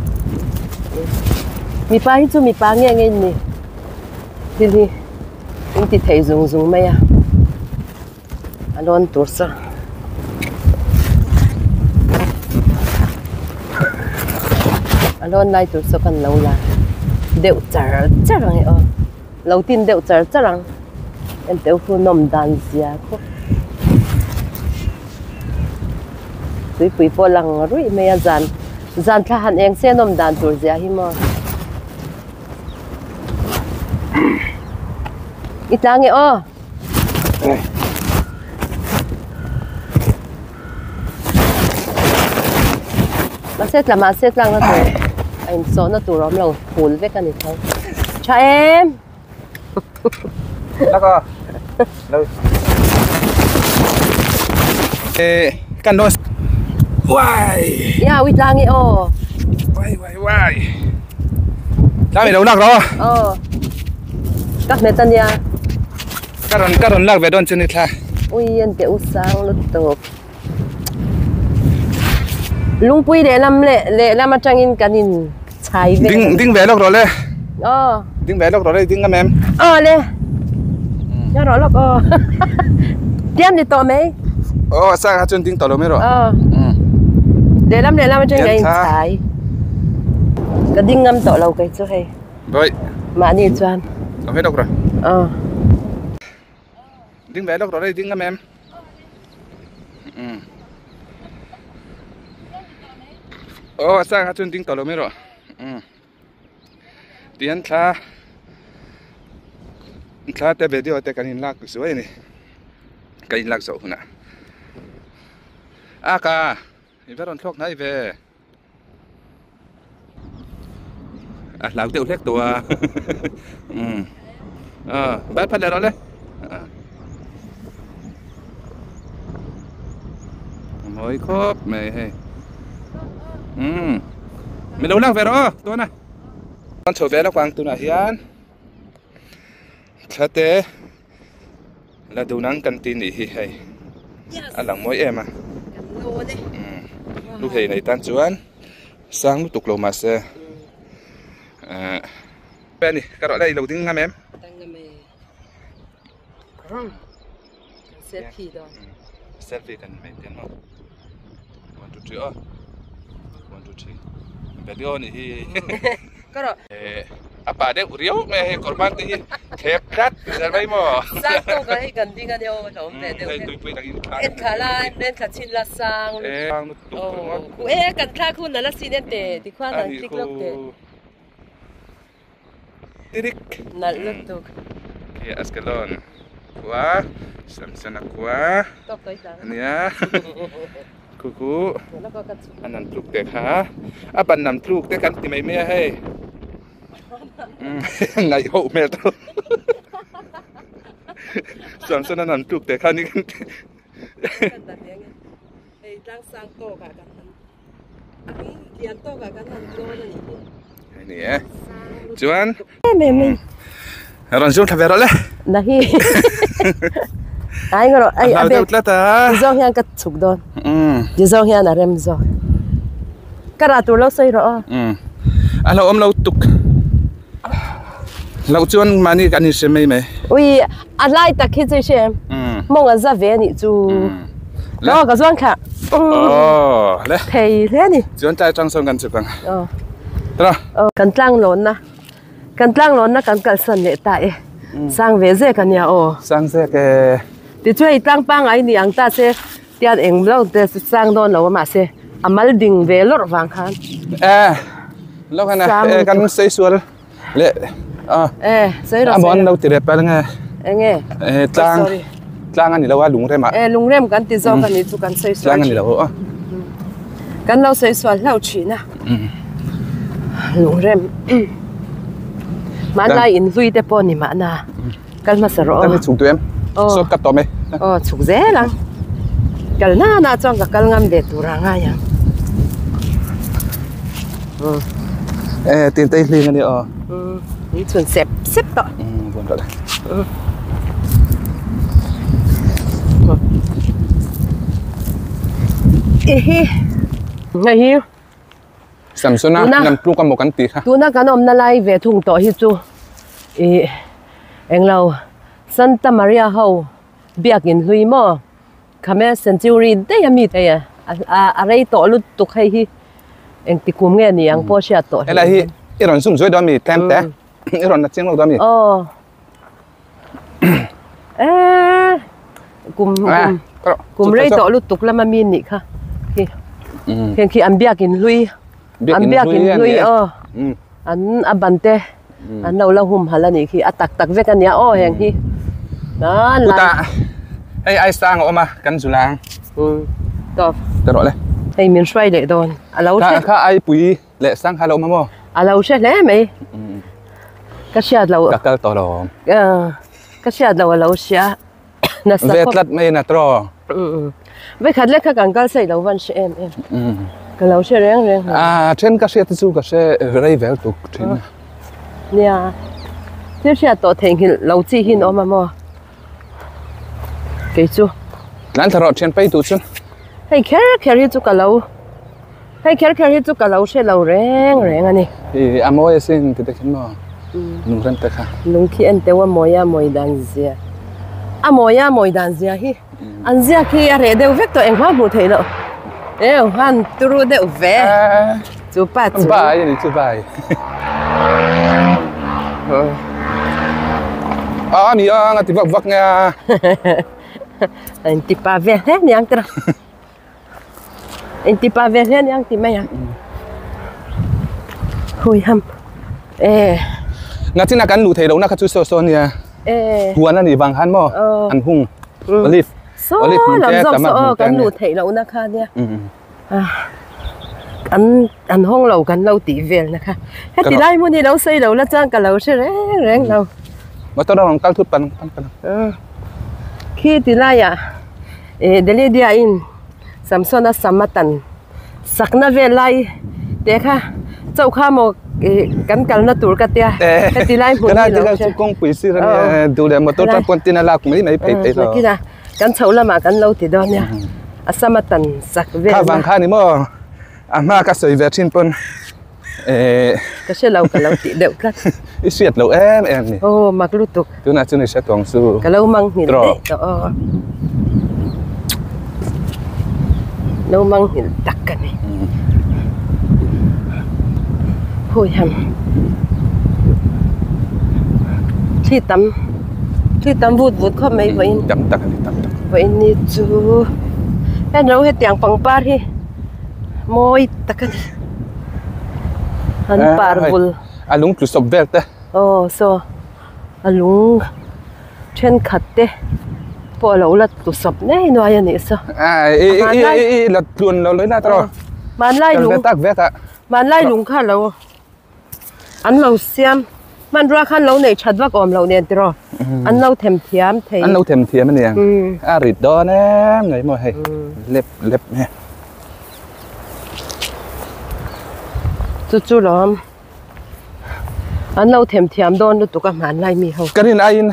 Mipa hi chu mipa nge nge in ni thil hi in ti thei zung zung mai a a lawn tur saw a lawn lai tur saw kan lo la. deuh char char ang e aw lo tin deuh char char ang enteh u nawm dan zia khawp tuipui pawh lang ruih mai a zan zan thla han eng se nawm dan tur zia hi maw i tlang e aw. Mahse tlamah se tlangna tur a insawhna tur a awm lo phul vek a ni tho. Tha em? Laka. Lo. Eh, kan lo. Wai. Ya, ui tlang i aw. Wai wai wai. Tlang i lo lak ro. Aw. Ka hmet ania. Ka rawn ka rawn lak ve dawn chu ni thla. Ui en teh u sang lutuk. Lungpui lehlam leh lehlam atangin kan in chhai vel. Ding ding ve lawk rawh le. Aw. Ding ve lawk rawh le ding ngam em. Aw le. Nga rawh lawk aw. Tiam ni tawh mai. Aw a sang kha chuan ding tawh lo mai rawh. Aw. Lehlam lehlam atangin kan in chhai. Ka ding ngam tawh lo kei chu hei. Bawi. Mahni chuan. Lo hei lawk rawh. Aw. Ding ve lawk rawh rei ding ngam em. Um. Aw a sang kha chuan ding tawh lo mai rawh. Um. Tihian thla thla te video te kan in lak zuai a ni. Kan in lak zawh hunah. A ka i va rawn thlawk hnai ve. A hlau deuh hlek tawh a umm ah bal phat leh rawh le a mawi khawp mai hei umm mi lo lak ve rawh aw tuna an chho ve lawk ang tunah hian thla te La dun ang kan ti nih hi hei a lang mawi em a lu hei nei tan chuan sang lutuk lo mahse eh ani ka rawh la i lo ding ngam em selfie kan mai ten maw 1 2 3 aw 1 2 3 video ni hi Ka rawh. Eh, a pa deuh riau mai a hei kawr ban te hi thlep tlat zel mai maw. Sang tawk ah hei kan ding a nia aw a awm ve deuh hei tuipui tak in thla en thla la en thla chhin la sang eh sang lutuk aw khu e kan thlak hun ala sin en teh tikhuan an click lawk teh tirik nalh lutuk khi Askelon khua Samsona khua ania Khu khu a nam tluk te kha a ban nam tluk te kan ti mai mai a hei ngaih ho hmel tawh chuan chuan a nam tluk te kha ni kan ti ni e chuan rawn zoom thla ve rawh le nahi ai ngaro ai a deuh tlat a zawng hian ka chhuk dawn ti zawng hian a rem zawk ka rah tur lo sawi rawh aw a lo awm lo tuk loh chuan mahni kan inhre mai mai ui a lai tak hi chu i hre em mawng a za ve a nih chu aw ka zuang thla aw le thei hle a ni chuan tlai atang sawn kan chhuk ang aw tara kan tlang lawnna Kan tlanglawnna kan kalsan leh ta e. Sang ve zek a nia aw. Sang zek e. Tichuan hei tlang pangngai ni ang ta se tian eng lo te chu sang dawn lo a mahse a mal ding ve lawrh vang khan. E lo khan a kan sei sual leh a. E sei rawh sei rawh. A mawn lo ti rep a nge. Enge. E tlang tlang a ni lo a lungrem ah. E lungrem kan ti zawk a ni chu kan sei sual. Tlang a ni lo a. Kan lo sawi sual hlauh thin a. Lungrem. Hmanlai inhlui te pawh ni mahna. Kal hmasa rawh aw. Kan chhuk duh em? Sawt ka tawm e. Aw chhuk zel ang. Kal nana chuan ka kal ngam ve tur a ngai ang. E tin tei hling ani aw. Ni chhun sep sep tawh. Buan rawh le. Ehe. Hei hi. Samsona nam tluk amaw kan tih kha. Tuna kan awmna lai ve thung tawh hi chu ih englo Santa Maria ho biakin hlui maw Khame century daih a mi thei a a rei tawh lutuk hei hi engti kum nge ni ang pawh hriat tawh Helai hi I rawn zoom zuai dawn mi tlem te i rawn la chiang lo dawn mi. Aw eh kum kum kum rei tawh lutuk lama mi nih kha khi heng khi an biakin hlui an biakin hlui aw an a ban te an lo la hum halh a nih khi a tak tak vek a nia aw heng hi chutah hei ai sang a awm a kan zu lang tawp ta rawh le hei min hruai leh dawn a lo kha kha ai pui leh sang kha lo awm a maw a lo hre hle mai ka hriat lo ka kal tawh lo ka hriat lo a lo hria nasa ve tlat mai na tro vekhat lek kha kan kal sei lo van hre em em ka lo hre reng reng a then ka hriat te chu ka hre rei vel tuk thin nia thil hriat tawh theihnghilh lo chi hi an awm a maw kei chu tlan thla rawh thian pai tu chu hei kher kher hi chu ka lo hei kher kher hi chu ka lo hre lo reng reng a ni i a mawi asin ti te khin maw lung rem te kha lung khi en teuh a mawi a mawi dan zia a mawi a mawi dan zia hi an ziak hi a reh deuh vek tawh engmah hmuh theih loh eu han turu deuh ve chu pa chu bai ani chu bai a ni a nga ti vak vak nge a in ti pa ve hle niang tira in ti pa ve hle niang ti mai ang hui ham e nga china kan lu thei lo na kha chu saw saw nia e huan ani vang han maw an hung olive saw lam zawk saw aw kan lu theih loh na kha nia An an hawng lo kan lo tih vel na kha. Heti lai hmun hi lo sawi lo la chuan ka lo hre reng reng lo. Motor a rawn kal thut pan pan pan. Khi ti laiah eh Delidia in Samsona Samatan sakna vel lai te kha chauh kha maw ih kan kalna tur ka tia heti lai hmun hi lo hre. Kawngpui sir a nia duh leh motor tan pawn tin a lak mai mai phei phei lo. Kan chhoh lamah kan lo ti dawn nia, a sam a tan sak vel na. Kha vang kha ni maw, a hma ka sawi ve thin pawn eh. Ka hre lo ka lo tih deuh tlat. I hriat loh em em ni. Aw mak lutuk. Tunah chuan i hre tawng chu. Ka lo mang nghilh daih tawh aw. Lo mang nghilh tak ka ni. Hui ham. Thli tam thli tam vut vut khawp mai vawiin. Tam tak a ni tam tak. Vawiin ni chu heng ro hetiang pangpar hi mawi tak a ni. An par bul. A lung tlu sawp vel te. Aw saw a lung thenkhat te pawh a lo la tlu sawp ngei nuai a nih saw. I i la tluan lo lawina tawh. Hmanlai lung tak vek a. Hmanlai lung kha lo an lo siam hmanrua khan lo nei that vak awm loh nen tiraw an lo them thiam thei. An lo them thiam a nia. A rit dawn em nei maw hei lep lep nge. Chu chu lawm. An lo them thiam dawn lutuk a hmanlai mi ho. Ka rin aiin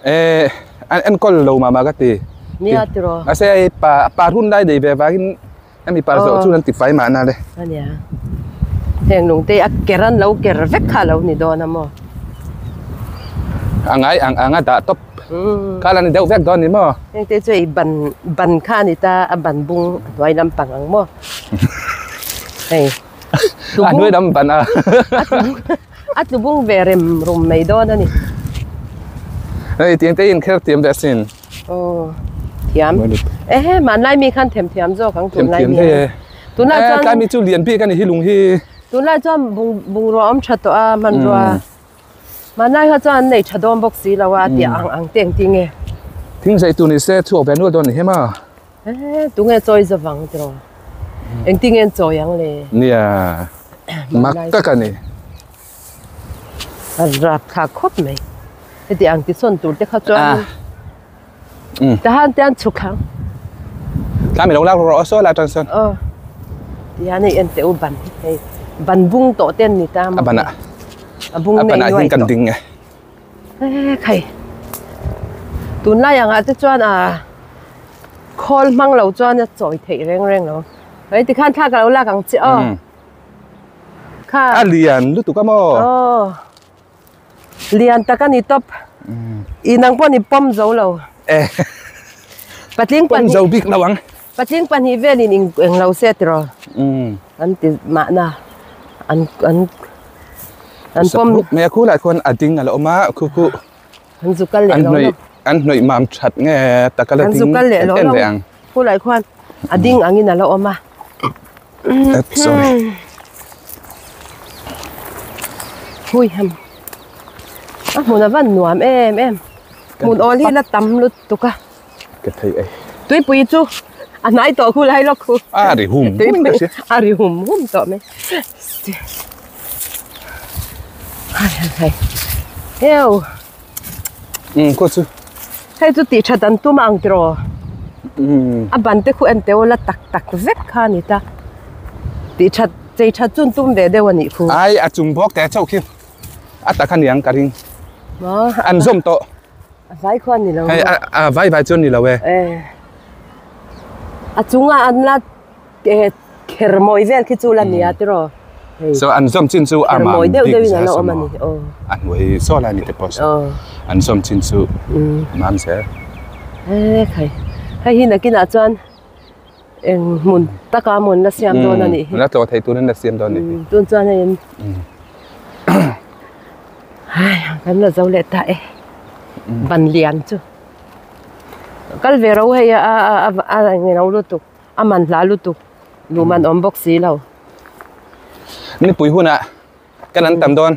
eh an enkawl lo mah mah ka ti. Nia tiraw. Mahse hei pa pa hun lai nei ve vangin hemi par zawh chu an ti fai mahna le. Ania. Heng lung te a ker an lo ker vek kha a lo ni dawn a maw. A ngai ang ang a dah tawp. Kha la ni deuh vek dawn ni maw. Heng te chu hei ban ban kha a ni ta a ban bung a hnuai lampang ang maw. Hei. A hnuai lam ban a. A tlu bung ve rem rum mai dawn a ni. Hei tiang te in kher thiam ve asin. Aw thiam. Ehe hmanlai mi khan them thiam zawk ang tunlai mi. Them thiam hei e. Tunlai chuan. Tlai mi chu lian bik a ni hi lung hi. Tunlai chuan bung bungrua awm tha tawh a hmanrua. Hmanlai kha chuan an nei tha dawn bawk si lo a tih ang ang te engtin nge. Thing zai tur ni se chhuak ve nual dawn ni hi ma. Ehe tunge chawi zavang tiraw. Engtin nge an chawi ang le? Nia, mak tak a ni. A rap thlak khawp mai. Heti ang tisawn tur te kha chuan tahan te an chhuk ang. Tla mi lo lak rawh saw la tan sawn. Aw. Tihian hei en teh u ban hei ban bung tawh te an ni ta maw. A ban ah. A bung nei nuai tawh. A ban ah hian kan ding e. Eee khai tunlai angah te chuan ah khawl hmang lo chuan a chawi theih reng reng lo hei tikhan thla ka lo lak ang che aw kha a lian lutuk a maw aw lian tak a ni tawp i nang pawh ni pawm zo lo eh patling pawm zo bik lo ang patling pahnih velin eng lo se tiraw an ti mahna an an. An pawm Me khu lai khuan a ding a la awm a khu khu an zu kal leh an lo hnawih an hnawih mam that nge taka la An ding zu kal leh lo en lo ve ang. Khu lai khuan a ding angin a la awm a. Sorry. Hui ham. A hmun a van nuam em em. Hmun awl hi la tam lutuk a. Ka thei ei. Tuipui chu a hnai tawh khu lai lawk khu. A ri hum hum ka hria. A ri hum hum tawh mai. Hai hai hai. Heo. Um khaw chu. Hei chu tih that an tum ang tiraw. Um. A ban te khu en teuh la tak tak vek kha a ni ta. Tih that chei that chu an tum ve deuh a nih khu. Ai a chung bawk te chauh khi a tak a niang ka ring. Maw. An zawm tawh. A vai khuan ni lo Hei a a vai vai chuan ni lo e. E. A chunga an la e kher mawi vel khi chu la nia tiraw. Hei. So an zawm chin chu a Kher mam mawi deuh bik deuhin a za la awm a sawmaw. ni aw. A hnuai saw lai mi te pawh saw. Aw. An zawm chin chu a mam zel. E khai. Hei hi nakinah chuan eng hmun taka mawn la siam dawn a nih hi. La tlawh thei turin la siam dawn a nih hi. Tun chuan hei in hai kan la zo leh ta e ban lian chu kal ve ro hei a a a a englo lutuk a man hla lutuk luh man awm bawk si lo. Nipui hunah Kan an tam dawn.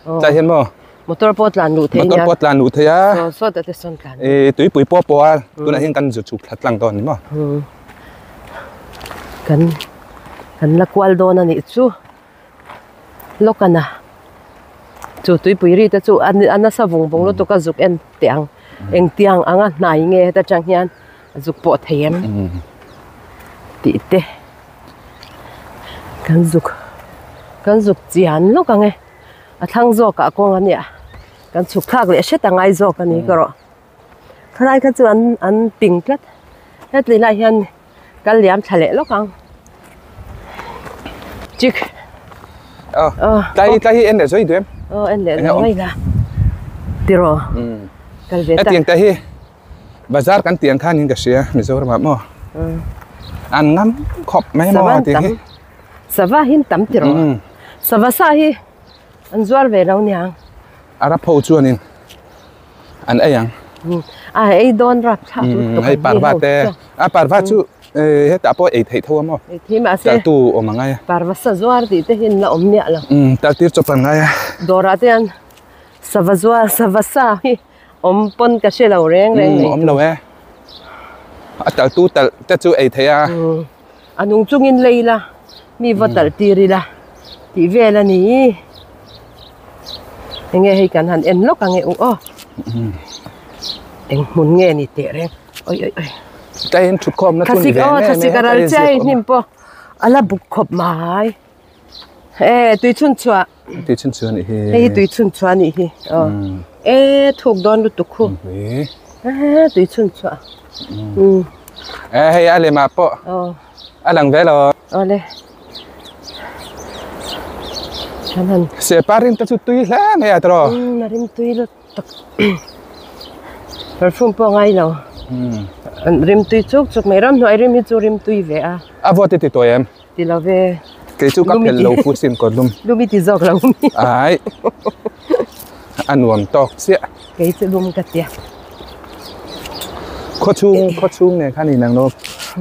Tlai hian maw? Motor pawh tlan luh thei nia. Motor pawh tlan luh thei a. Saw saw te sawn tlan. E tuipui pawh pawh a tunah hian kan zu chhuk thla tlang dawn ni maw? Kan kan la kual dawn a nih chu. Lawkana chu tuipui ri te chu a nasa vung vung lutuk a zuk en teh ang. Engtiang anga hnai nge heta tang hian a zuk pawh thei em tih te. Kan zuk kan zuk chian lawk ang e a thlang zawk ah kawng a nia kan chhuk thlak leh hret a ngai zawk a ni ka rawh khalai kha chu an an ping tlat heti lai hian kal liam thla leh lawk ang chik Ờ, tlai tlai hi en leh zui duh em? Ờ, en leh zui la. Tiraw. Kal ve ta. Hetiang te hi Bazar kan tih ang khan in ka hria Mizoram ah maw an ngam khawp mai maw tih hi. Sava hi an tam ti rawh. Sava sa hi an zuar ve lo niang. Arab ho chuanin an ei ang. A ei dawn rap thlak lutuk. Hei parva te a parva chu hetah pawh ei theih tho a maw. Ei thei mahse. Taltu awm a ngai a. Parva sa zuar tih te hi an la awm miah lo. Taltir chawp an ngai a. Dawrah te hian sava zuar sava sa hi. Awm pawn ka hre lo reng reng mai. Awm lo e. A tal tu tal te chu ei thei a. A nung chungin lei ila, mi va talh tir ila tih vel a ni. Enge hei kan han en lawk ang e u aw. Eng hmun nge ni teh reng. Oi oi oi. Tlai in thut khawm na chu ni ve nge. Thlasik a ral chiai hnim pawh a la buk khawp mai. E tui chhun chhuah. Tui chhun chhuah nih hi. Hei hi tui chhun chhuah nih hi. Aw. E thuk dawn lutuk khu. E tui chhun chhuah. E hei a lem ah pawh. Aw. A lang ve lo. Aw le. Kan han. Sepa rim te chu tui hle mai a tiraw. A rim tui lutuk. Perfume pawh ngai lo. Rim tui chuk chuk mai. Ramhnuai rim hi chu rim tui ve a. A vawt i ti tawi em? Ti lo ve. Kei chu ka phelh lo fu sin kawt lum. Lum i ti zawk lo mi. Ai. A nuam tawk chiah. Kei chu lum ka tia. Khaw chhung khaw chhung nen khan inang lo.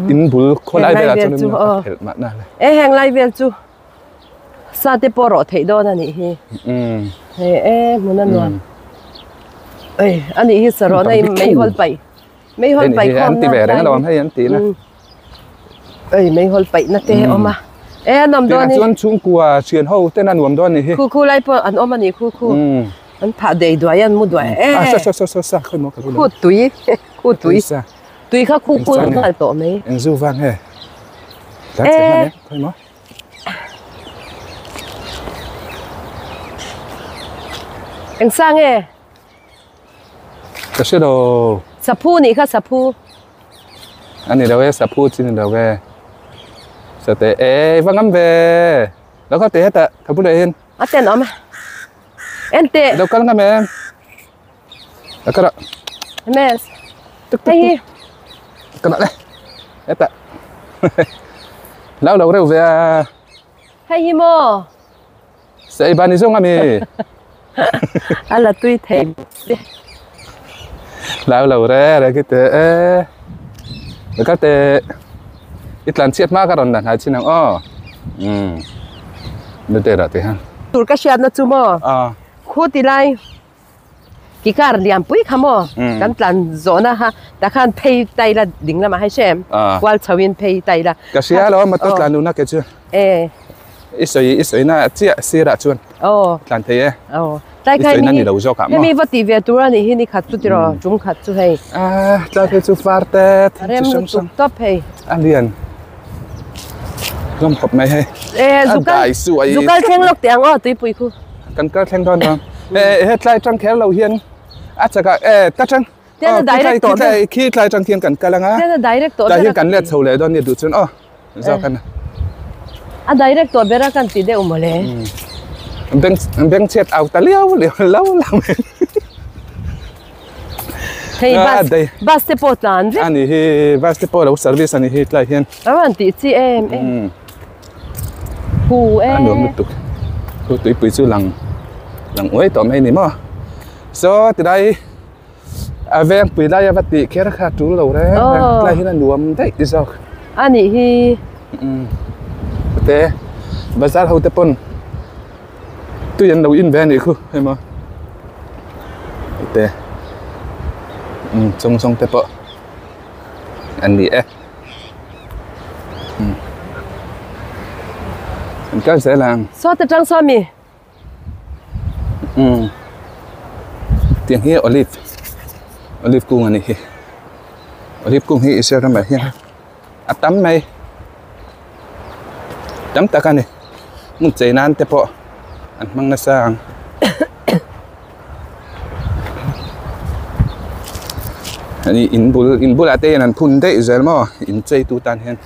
In bul khaw lai velah chuan in ka phelh mahna le. E heng lai vel chu sa te pawh rawh theih dawn a nih hi. Hei e hmun a nuam. Ei a nih hi sarawhna in meihawl paih. Meihawl paih khawm na. An ti ve reng alawm hei an ti na. Ei meihawl paih na te awm a. E an awm dawn ni. Chuan chhungkua thian ho ten an nuam dawn ni hi. Khu khu lai pawh an awm a ni khu khu. An phah dei duai an mu duai e. A sa sa sa sa khawi maw ka lu. Khu tui khu tui. Tui kha khu khu nghal tawh mai. Eng zu vang he. Tlan chhe hman e khawi maw. Eng sang e. Ka hre lo. Saphu nih kha saphu. A ni lo e saphu chi ni lo e. Sate e va ngam ve. Lo kal teh hetah ka bulah hian. A ten awm a. En teh. Lo kal ngam em. Lo kal a. Mes. Hei hi. Ka nak le. Hetah. Lo lo reuh ve a. Hei hi maw. Sei ban i zawng ami? A la tui thei che. Hlau lo re re khi te e. Ka te i tlan chhiat hma ka rawn la hnai chin ang aw. Umm. Nu te rah te han. Tur ka hriatna chu maw? Khu ti lai. Ki car lian pui kha maw kan tlan zawhna kha tah khan phei tai la ding lamah hai hrem kual chho in phei tai la ka hria lo motor tlan luhna ke chu e i sawi i sawi na chiah sirah chuan tlan thei e tlai i khai sawi na ni lo zawk ah maw hemi va tih ve tur a nih hi ni khat chu tiraw tum khat chu hei a tlai phei chu far te thil chi hrang hrang tawp hei a lian hlawm khawp mai hei e zukal zukal thleng lawk teh ang aw tuipui khu Kan kal thleng dawn dawn. E he tlai tang kher lo hian a chakah e ta tang. Tian a direct tawh ber. Khi tlai tang khian kan kal anga. Tian a direct tawh ber. Tlai hian kan let chho leh dawn nia duh chuan aw. Zawk an. A direct tawh ber a kan ti deuh mawle. Beng beng chhiat au ta liau liau lo lo. Hei bus bus te pawh tlan vek. Ani hi bus te pawh lo service ani hi tlai hian. A rawn tih chi em em. Hu e. A nuam lutuk. Hu tuipui chu lang lang uai tawh mai ni maw. So tilai a veng pui lai a va tih kher kha a tul lo reng reng tlai hian a nuam daih zawk. Ani hi. Te bazar ho te pawn. Tui an lo in ve a nih khu hei maw te umm chawng chawng te pawh an ni e umm an kal zel ang. Saw te tang saw mi. Umm tiang hi olive olive kung a nih hi olive kung hi Israel ramah hian a tam mai tam tak a ni hmun chei nan te pawh an hmang nasa ang ani in bul in bulah te hian an phun daih zel maw in chei tu tan hian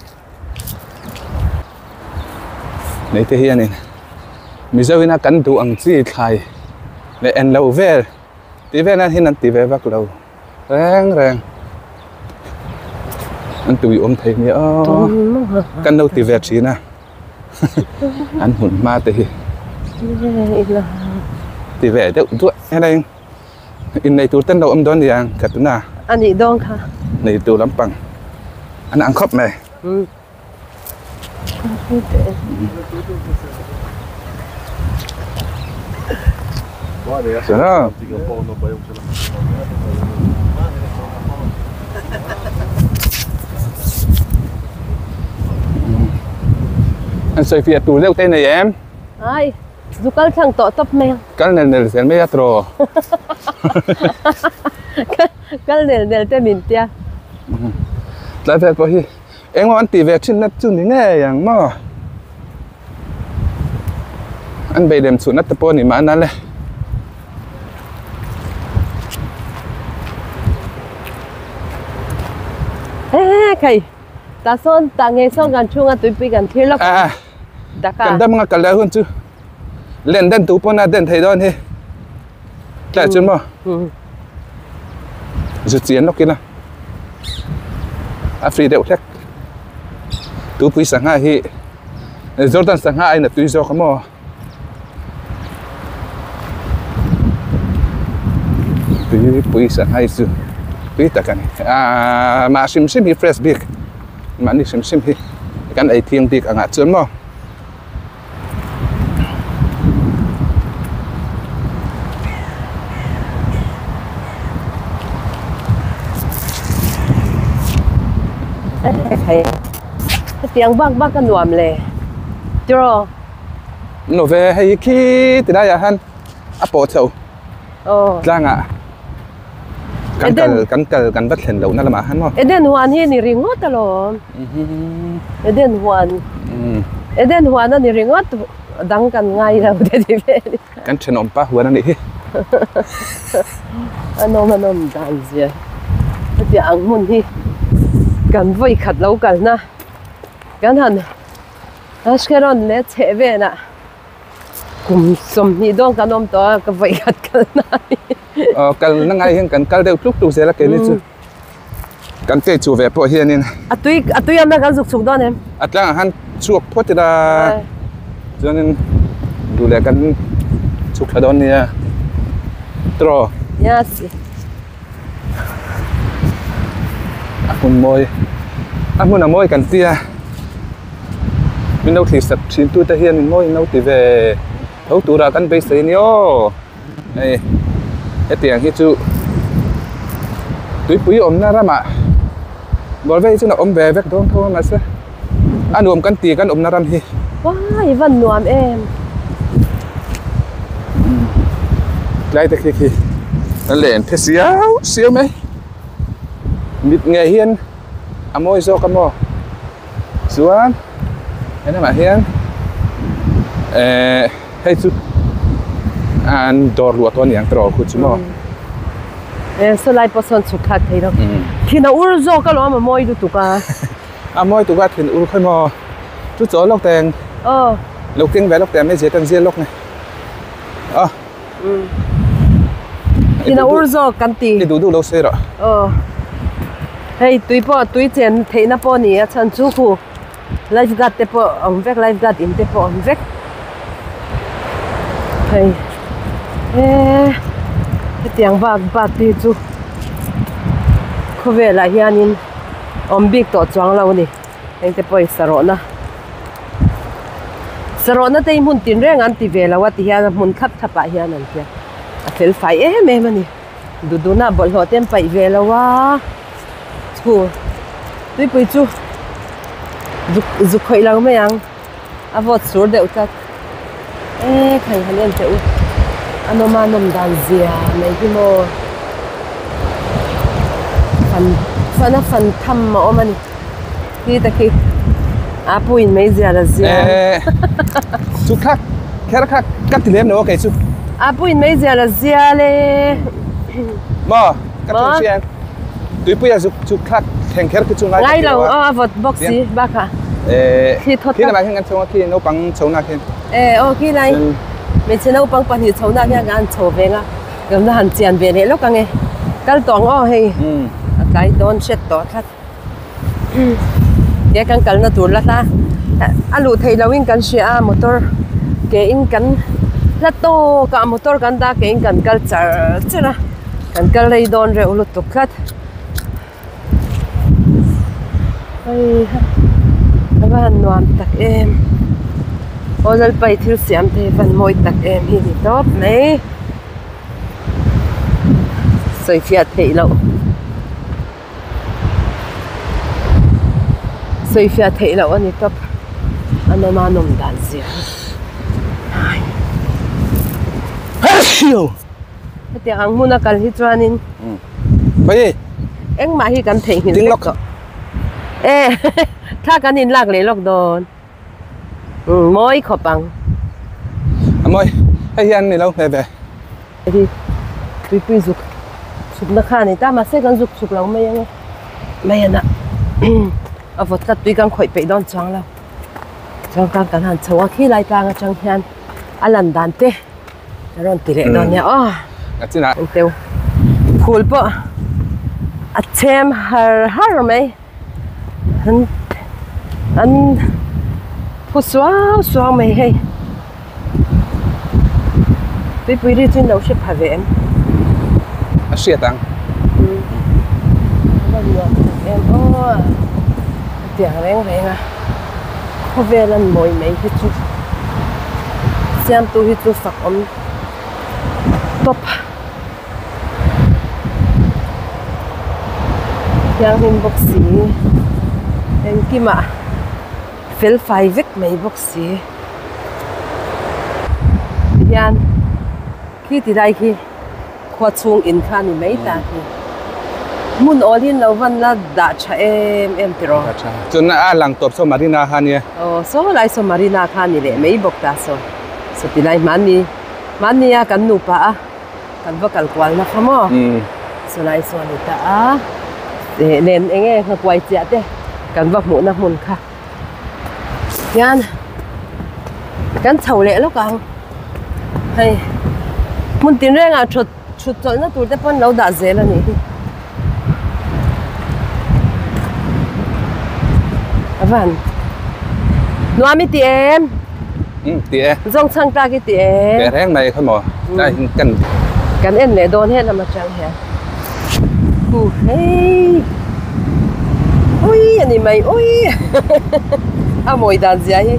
nei te hianin mizo ina kan duh ang chi thlai leh en loh vel tih vel nan hian an ti ve vak lo. Reng reng an tui awm thei nia aw kan lo ti ve thin a an hmun hma te hi ti ve deuh duah helai innei tur ten lo awm dawn nia ka tuna a nih dawn kha nei tur lampang an ang khawp mai. An sawi fiah tur deuh te nei em? Ai, zu kal thlang tawh tawp mai ang. Kal nel nel zel mai a tiraw? Kal nel nel te min tia. Tlai vel pawh hi Engmaw an tih ve thin na chu ni ngei ang maw? An beidem chhunna te pawh a ni mahna le. He khai ta sawn ta ngei sawn kan chhunga tuipui kan thlir lawk a kan dam anga kal leh hun chu len den tu pawn a den thei dawn hi tlai chu maw zu chian lawk ila a free deuh hlek tupui sangha hi Jordan sangha aiin a tui zawk a maw tuipui sangha hi chu tui tak a ni ahh mah hrim hrim hi fresh bik mahni hrim hrim hi kan ei thiang bik angah chuan maw. Hetiang bak bak a nuam le tiraw. No ve hei khi ti laiah hian a pawh chho tlangah kan kal kan kal kan va thlen lohna lamah hian maw. Eden huan hi a ni ringawt alawm. Eden huan Eden huan a ni ringawt dang kan ngai lo te ti ve a ni. Kan thenawm pa huan a nih hi. A nawm a nawm dan zia hetiang ang hmun hi kan vawi khat lo kalna kan han Ashkelon leh chheh velah kum sawmhnih dawn kan awm tawh a ka vawi khat kalna a ni. Aw kalna ngai hian kan kal deuh tluk tluk zel a keini chu. Kan kei chu ve pawh hianin. A tui a tui awmna kan zuk chhuk dawn em? A tlangah khan chhuak phawt ila chuanin Duh leh kan chhuk thla dawn nia tiraw? Yes. A hmun mawi a hmun a mawi kan tia min lo thlir sak thin tu te hian in mawi in lo ti ve tho tura kan beisei ania aw hei hetiang hi chu tuipui awmna ramah bawr vel hi chuan a awm ve vek dawn tho a mahse a nuam kan ti kan awmna ram hi. Uai van nuam em. Tlai te khi khi an len phe siau siau mai mit ngei hian a mawi zawk a maw chuan he lamah hian ehh hei chu an dawr luah tawh a ni ang tiraw khu chu maw. E saw lai pawh sawn chhuk thlak thei lo thin a ur zawk alawm a mawi lutuk a. A mawi tuk a thin ur khawi maw chu chaw lawk teng aw lo keng ve lawk teng mai zia kan zia lawk nge a. Thin a ur zawk kan ti. I duh duh lo sawi rawh. Aw hei tui pawh tui chen theihna pawh a ni a chhan chu khu life guard te pawh a awm vek life guard in te pawh a awm vek hei eee hetiang bak bak te hi chu khawvelah hianin awm bik tawh chuang lo a ni heng te pawh hi sarawhna sarawhna te hi hmun tinreng an ti ve lo a ti hian a hmun thlap thlap ah hian an tia a fel fai em em a ni. Duduna bawlhhlawh te an paih ve lo a chu tuipui chu zuk zuk khawih lo mai ang a vawt sur deuh tlat e khai han en teh u a nawm a nawm dan zia mai hi maw fan fan a fan tham a awm a ni khi ta khi a puiin mai zia la zia chu kha kher kha ka ti lem lo a kei chu a puiin mai zia la zia le maw ka thun hriat tuipuia zuk chu kha thleng kher khi chu ngai ngai lo aw a vawt bawk si bakah khi thawt khi lamah hian kan chho a khi naupang chho na khian e aw khi lai hmeichhe naupang pahnih chho na khian kan chho ve nga Gamna han chian ve leh lawk ange kal tawh ang aw hei a tlai dawn hret tawh tlat he kan kalna tur la hla a luh theih loh in kan hria a motor ke in kan hla tawk ah motor kan dah ke in kan kal char char a kan kal rei dawn reuh lutuk tlat hei ha a va han nuam tak em aw lalpa i thil siam te hi van mawi tak em hi ni tawp mai sawi fiah theih loh sawi fiah theih loh a ni tawp a nawm a nawm dan zia hi hetiang ang hmun a kal hi chuanin engmah hi kan theihnghilh vek tawh e thla kan inlak leh lawk dawn mawi khawp ang a mawi hei hian ni lo hme ve hei tuipui zuk chhukna kha a ni ta mahse kan zuk chhuk lo mai ang e mai ana a vawt tlat tui kan khawih peih dawn chuang lo chuan kan kan han chho a khi lai tlang atang hian a lan dan te A rawn ti leh dawn nia aw. A chinah. An teu. Phul pawh a chhem har har mai. An an phu suau suau mai hei. Tuipui ri chu in lo hre pha ve em? A hriat ang. A va nuam tak em aw. Tiang reng reng a khawvel an mawi mai hi chu siamtu hi chu fak awm tawp thianghlim bawk si engkimah fel fai vek mai bawk si tihian khi ti lai khi. Khua chhung in kha ni mai ta hi. Hmun awl hi lo van la dah tha em em tiraw? Dah tha. Chuan a lang tawp saw Marina kha nia. Aw saw lai saw Marina kha ni leh mai bawk ta saw. Saw ti lai hmanni hmanni a kan nupa a kan va kal kual na kha maw? Saw lai saw ni ta a. Len eng nge nghakuai chiah te kan va hmuhna hmun kha. Hian kan chho leh lawk ang hei hmun tinrengah thut thut chawlhna tur te pawn lo dah zel a nih hi a van nuam i ti em. Ti e. Zawng chhang tlak i ti e. Teh reng mai kha maw. Tlai hi kan. Kan en leh dawn he lam atang hian. Hu hei. Ui a ni mai ui. A mawi dan zia hi.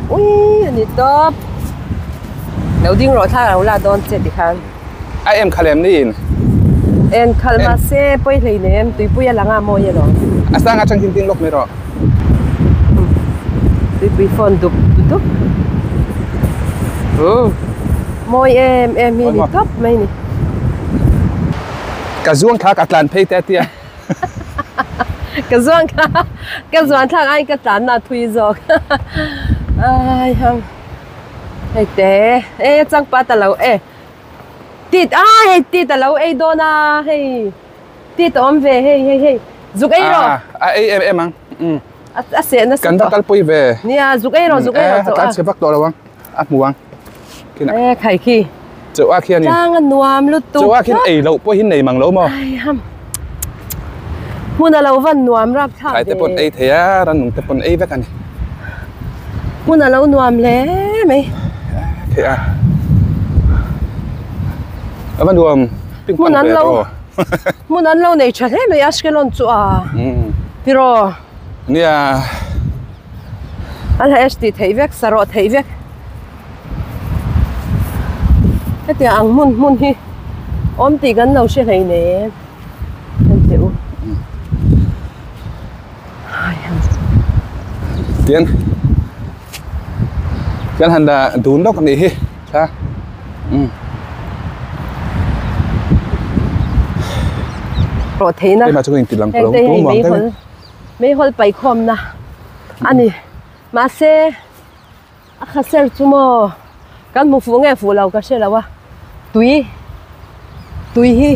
Ui a ni tawp. Lo ding rawh thla lo la dawn che ti khan. A em khalh em ni in? En khalh mahse pawi hlei nem tuipui a lang a mawi alawm. A sang atang hin ding lawk mai rawh. Tuipui phone dup dup. Umm mawi em em hi ni tawp mai ni. Ka zuang thlak a tlan phei te tia. Ka zuang thlak ka zuan thlak aiin ka tlan na thui zawk. Ai hang. Hei te e changpat a lo e tit a hei tit a lo ei dawn a hei tit a awm ve hei hei hei zuk ei rawh a ei em em ang um a seh nasa kan va kalpui ve nia zuk ei rawh zuk ei rawh a tlan chhe vak tawh lo ang a hmu ang kina e khai khi chauh a khian in tlang a nuam lutuk chauh a khian ei loh pawh hi nei mang lo maw ai ham hmun a lo van nuam rap thlak ve. Thlai te pawn ei thei a, rannung te pawn ei vek a ni. Hmun a lo nuam hle mai. Thei a. A va nuam ping pang ve ro. Hmun an lo nei tha hle mai Ashkelon chu a. Tiraw. Nia. An ha ash tih theih vek, sarawh theih vek. Hetiang ang hmun hmun hi awm tih kan lo hre hleinem. Tian kan han dah dun lawk anih hi thla umm. Rawh theihna Keimah chu ka inti lang heng te hei meihawl meihawl paikhawmna a ni mahse a khaser chu maw kan hmu fuh nge fuh lo ka hre lo a tui tui hi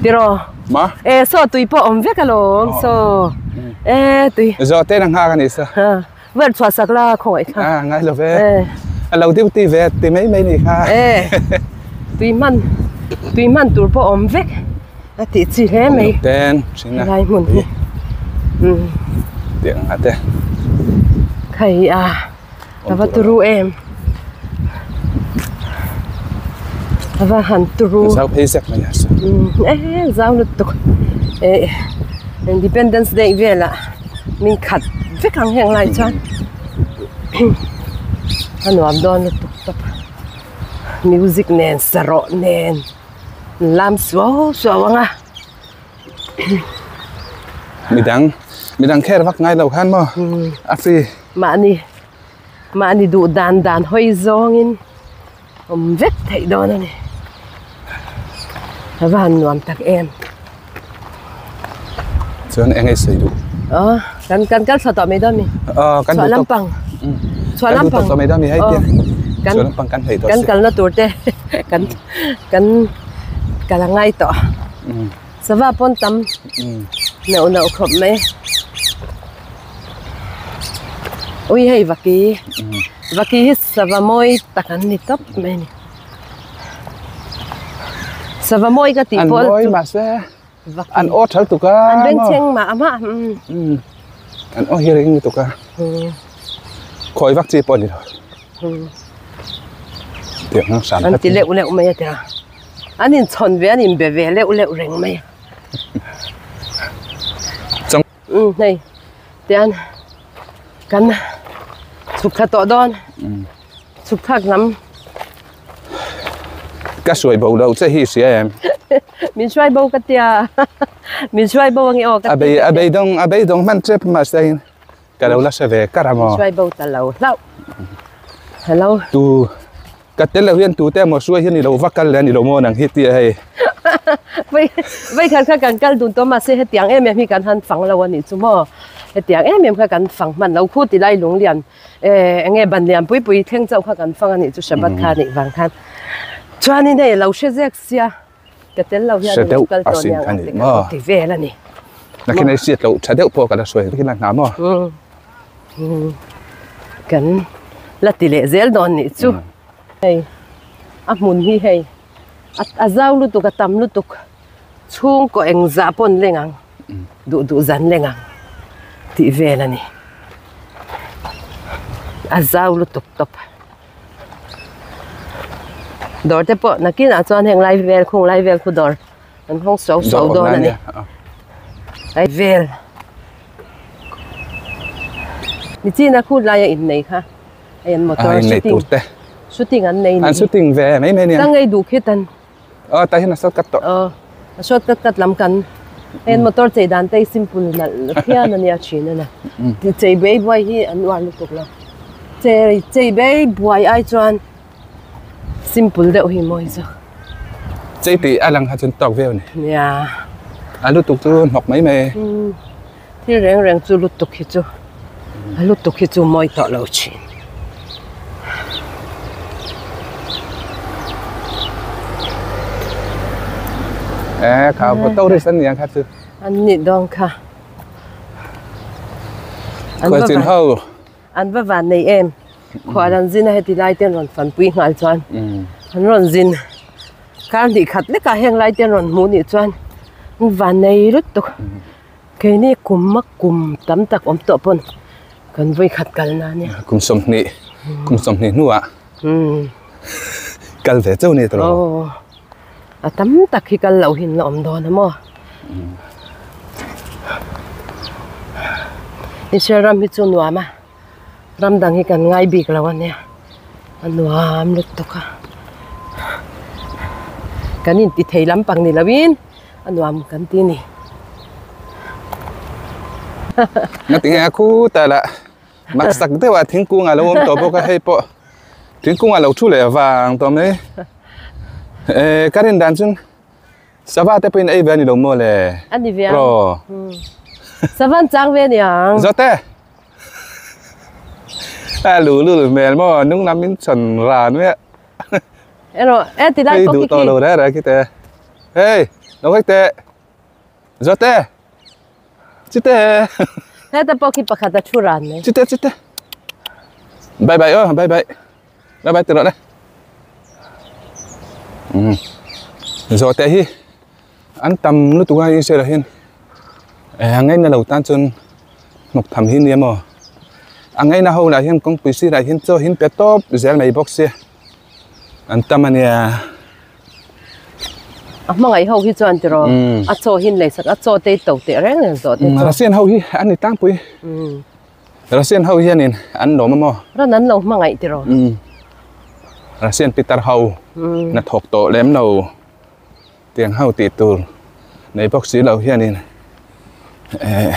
tiraw ma e saw tui pawh awm vek alawm saw e tui zawh te na nghak a ni sa vel chhuah sak la khawngaih kha a ngai lo ve a lo duty ve ti mai mai ni kha e tui hman tui hman tur pawh awm vek a tih chi hle mai ten thin a lai hmun hi tiang a te khai a a va turu em a va han turu zau phei zek mai a e zau lutuk e independence day velah min khat vek ang heng lai chuan a nuam dawn lutuk tawp music nen sarawh nen lam suau suau ang a. Midang midang kher vak ngai lo khan maw a free. Mahni mahni duh dan dan hawi zawngin awm vek theih dawn a ni. A va han nuam tak em. Chuan eng ei sawi duh? Aw kan kan kal thla tawh mai dawn mi. Aw kan Chhuah lampang. Chhuah lampang. Kan duh tawh mai dawn mi hei tia. Kan Chhuah lampang kan hlei tawh kan si. kalna tur te kan kan kal a ngai tawh. Sava pawn tam neuh neuh khawp mai. Ui hei vaki vaki hi sava mawi tak an ni tawp mai a ni. Sava mawi ka tih pawh An mawi mahse an aw thal tuk a An bengchheng mah mah An aw hi ring lutuk a Khawi vak chi pawh a ni lo Tiang ang hram An ti leuh leuh mai a tia An inchhawn ve an inbe ve leuh leuh reng mai a Umm hei tian kan chhuk thla tawh dawn chhuk thlak lam ka hruai bo lo che hi hria em min hruai bo ka tia min hruai bo ange aw ka a bei a beidawng a beidawng hman tep mahse in ka lo la hre ve kar a maw min hruai bo ta lo hlauh hello tu Ka tel lo hian tute emaw hruai hian i lo va kal leh a ni lo maw nang hi tia hei. Vei vei khat kha kan kal dun tawh mahse hetiang em em hi kan han fang lo a nih chu maw. Hetiang em em kha kan fang hman lo khu ti lai lunglian eh eng nge ban lian pui pui thleng chauh kha kan fang a nih chu Shabbat kha a nih vang khan. Chuanin hei a lo hre zek sia ka tel lo hian i lo kal tawh nia ang ti ka lo ti vel a ni. Nakin hei hriat loh tha deuh pawh ka la hruai vek in a hna maw. Kan la ti leh zel dawn nih chu hei a hmun hi hei a zau lutuk a tam lutuk chhungkaw engzah pawn leng ang duh duh zan leng ang tih vel a ni a zau lutuk tawp. Dawr te pawh nakinah chuan heng lai vel khung lai vel khu dawr an hawng suau suau dawn a ni. Lai vel Nichina khu laia innei kha hei an motor shooting shooting an nei An shooting ve mai mai nia. Tang ei duh khit an. Aw tah hian a short cut tawh. Aw a short cut cut lam kan hei an motor chei dan te hi simple nalh phian a nia thin a na. Chei buai buai hi an uar lutuk lo. Chei chei buai buai ai chuan Simple deuh hi mawi zawk. Chei tih a lang kha chuan tawk viau a ni. Nia. A lutuk chu hnawk mai mai. Thil reng reng chu lutuk hi chu a lutuk hi chu mawi tawh lo thin. E kha tourist an ni ang kha chu. An nih dawn kha. Khualchin ho. An va van nei em? Khual an zin a heti lai te an rawn fanpui nghal chuan an rawn zin kar hnih khat lekah heng lai te an rawn hmuh nih chuan an van nei lutuk. Keini kum a kum tam tak awm tawh pawn kan vawi khat kal na nia. Kum sawmhnih kum sawmhnih hnuah kal ve chauh ni tawh. Aw a tam tak hi kal loh hi an la awm dawn a maw. Israel ram hi chu nuam a ram dang hi kan ngai bik lo a nia a nuam lutuk a kan inti thei lampang ni loin a nuam kan ti a ni. Ngatinge a khutah lah mak sak deuh a thingkung a lo awm tawh bawk a hei pawh thingkung a lo thu leh vang tawh mai eh ka rin dan chu Sava te pawhin ei ve a ni lo maw le? A ni ve ang. Sava an chang ve a ni ang. Zawte! A lu lul hmel maw nung lam in chhawn ran mai a. Erawh e ti lai pawh khi khi. Hei duh tawh lo reh reh khi te. Hei lo hek teh. Zawte! Chite! Heta pawh khi pakhat a thu ran mai. Chite chite. Bye bye aw bye bye. Bye bye ti rawh le. Um zawhte hi an tam lutuk a Israel ah hian eh a ngaina lo tan chuan hnawk tham hi nia maw a ngaina ho lah hian kawngpui sirah hian chaw hi an pe tawp zel mai bawk sia an tam a nia. A hmangaih ho hi chuan tiraw a chaw hi an lei sak a chaw te hi to teh reng reng zawh te chu. Russian ho hi an ni tlangpui. Russian ho hianin an lawm a maw? Ran an lo hmangaih tiraw? Umm. Russian pitar ho na thawk tawh lem lo tiang ho tih tur nei bawk si lo hianin eh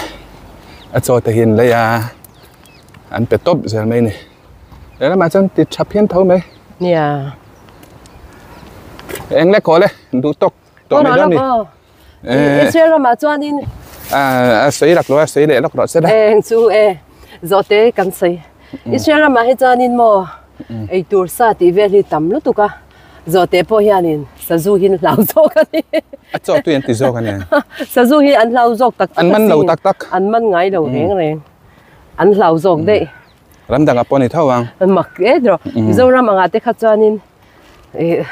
a chaw te hi an lei a an pe tawp zel mai a ni. He lamah chuan ti tha phian tho mai. Nia. Eng le kaw le duh tawk tawh mai dawn a ni. Israel ramah chuanin a sawi lak lo a sawi leh lawk rawh se la eng chu e zawhte kan sawi Israel ramah hi chuanin maw eitur sa tih vel hi tam lutuk a zawhte pawh hianin sazu hi an hlau zawk a ni a chaw tui an ti zawk a nia sazu hi an hlau zawk tak tak an man lo tak tak an man ngai lo reng reng an hlau zawk daih ram dangah pawh a ni tho ang mak e tiraw Mizoram angah te kha chuanin Ih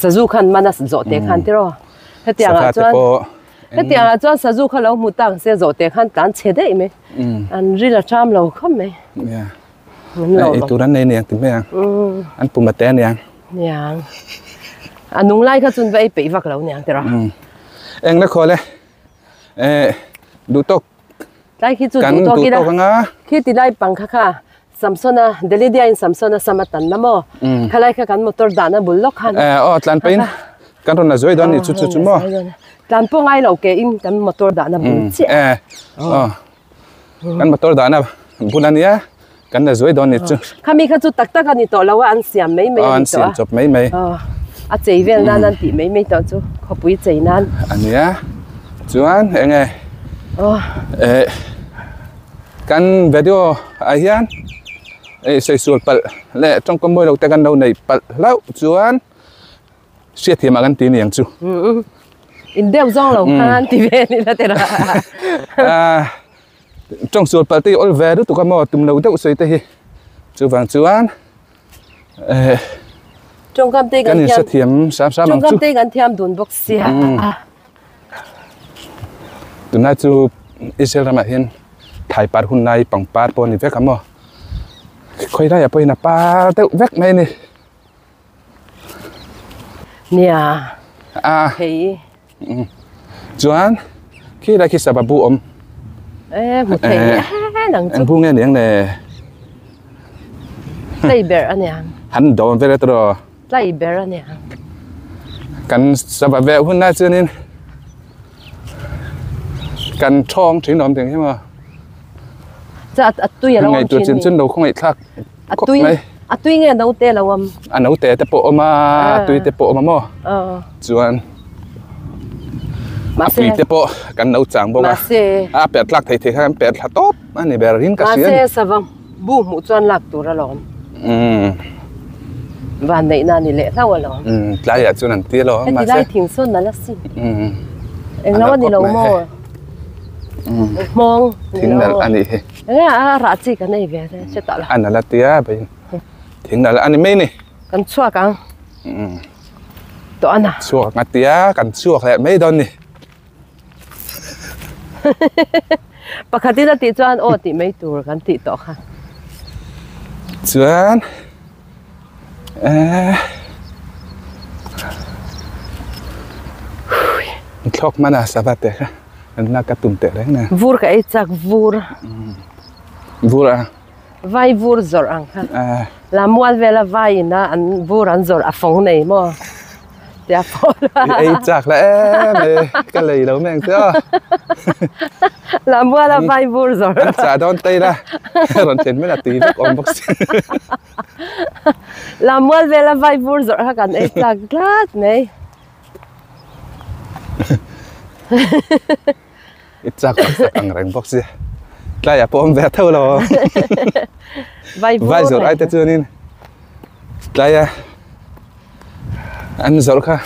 sazu khan man a zawhte khan tiraw hetiang ah chuan hetiang ah chuan sazu kha lo hmu tak se zawhte khan tlan chhe daih mai an ril a ṭam lo khawp mai ei tur an nei aniang ti mai ang an pum a te aniang niang a nung lai kha chuan va ei peih vak lo aniang tiraw eng la khawl e eh duh tawk tlai khi chu duh tawk ila khi ti lai pang kha kha Samsona, Delidia in Samsona sam a tan na maw? Khalai kha kan motor dahna bul lawk khan. Eh, aw tlan pahin kan rawn la zuai dawn a ni chu chu chu maw? Tlan pawh ngai lo ke in kan motor dahna bul chiah. Eh, aw kan motor dahna bul a nia kan la zuai dawn a ni chu. Khami kha chu tak tak a ni tawh lo a, an siam mai mai a ni tawh a. Aw, an siam chawp mai mai. Aw, a chei vel nan an tih mai mai tawh chu, khawpui chei nan. A nia, chuan eng nge? Aw. Eh. Kan video ah hian ih sawi sual palh leh tawngkam mawi lo te kan lo nei palh hlauh chuan hriatthiam ah kan ti aniang chu. In deuh zawng lo khan ti ve ni la tira. Tawng sual palh te hi awl ve lutuk a maw tum lo deuh sawi te hi chuvang chuan eh Tawngkam te kan inhrethiam sam sam ang chu. Tawngkam te kan thiam dun bawk sia. Tunlai chu Israel ramah hian thai par hun lai pangpar pawh a ni vek ang maw khawi laiah pawhin a par deuh vek mai a ni. Nia. A. Thei. Chuan khi lai khi sava bu awm. E hmu thei nang chu. Eng bu nge niang le. Tlai ber a niang. Han dawn vel atawh. Tlai ber a niang. Kan sava ve hun lai chuanin kan thawng thin awm teng hi maw. Cha a tui a lo awm thin. Ngaihtuah chin chun lo khawngaih thlak khawp mai. A tui nge naute lo awm? A naute te pawh awm a, a tui te pawh awm a maw? Chuan a pui te pawh kan lo chang bawk a. A perh tlak thei thei kha kan perh thla tawp a ni ber in ka hria a ni. Mahse sava bu hmuh chuan lak tur alawm. Vanneihna a ni leh hlauh alawm. Tlaiah chuan an ti alawm. Heti lai thing sawn nalh asin. Englo a ni lo maw? Hmawng. Thing nalh a nih hi. Enge a rah chi kan ei ve te hre tah la. A nalh a tia pawhin thing nalh a ni mai ni. Kan chhuak ang. Tawh a na. Chhuak ang a tia kan chhuak leh mai dawn ni. Pakhatin a tih chuan aw tih mai tur kan tih tawh kha. Chuan eh thlawk hman a sava te kha. An lak ka tum teh reng nen. Vur ka ei chak vur. Vur a. Vai vur zawrh ang kha. Lamual vela vai ina an vur an zawrh a fawng nei maw? Tia pawh la. I ei chak la em e ka lei lo mai ang che aw. Lamuala vai vur zawrh. An chah dawn ta ila rawn thlen hmel a tui vek awm bawk si. Lamual vela vai vur zawrh kha kan ei chak tlat mai. I chak tak tak ang reng bawk si. Tlaiah pawh awm ve tho lo. Vai Vai zawrh ai te chuanin tlaia an zawrh kha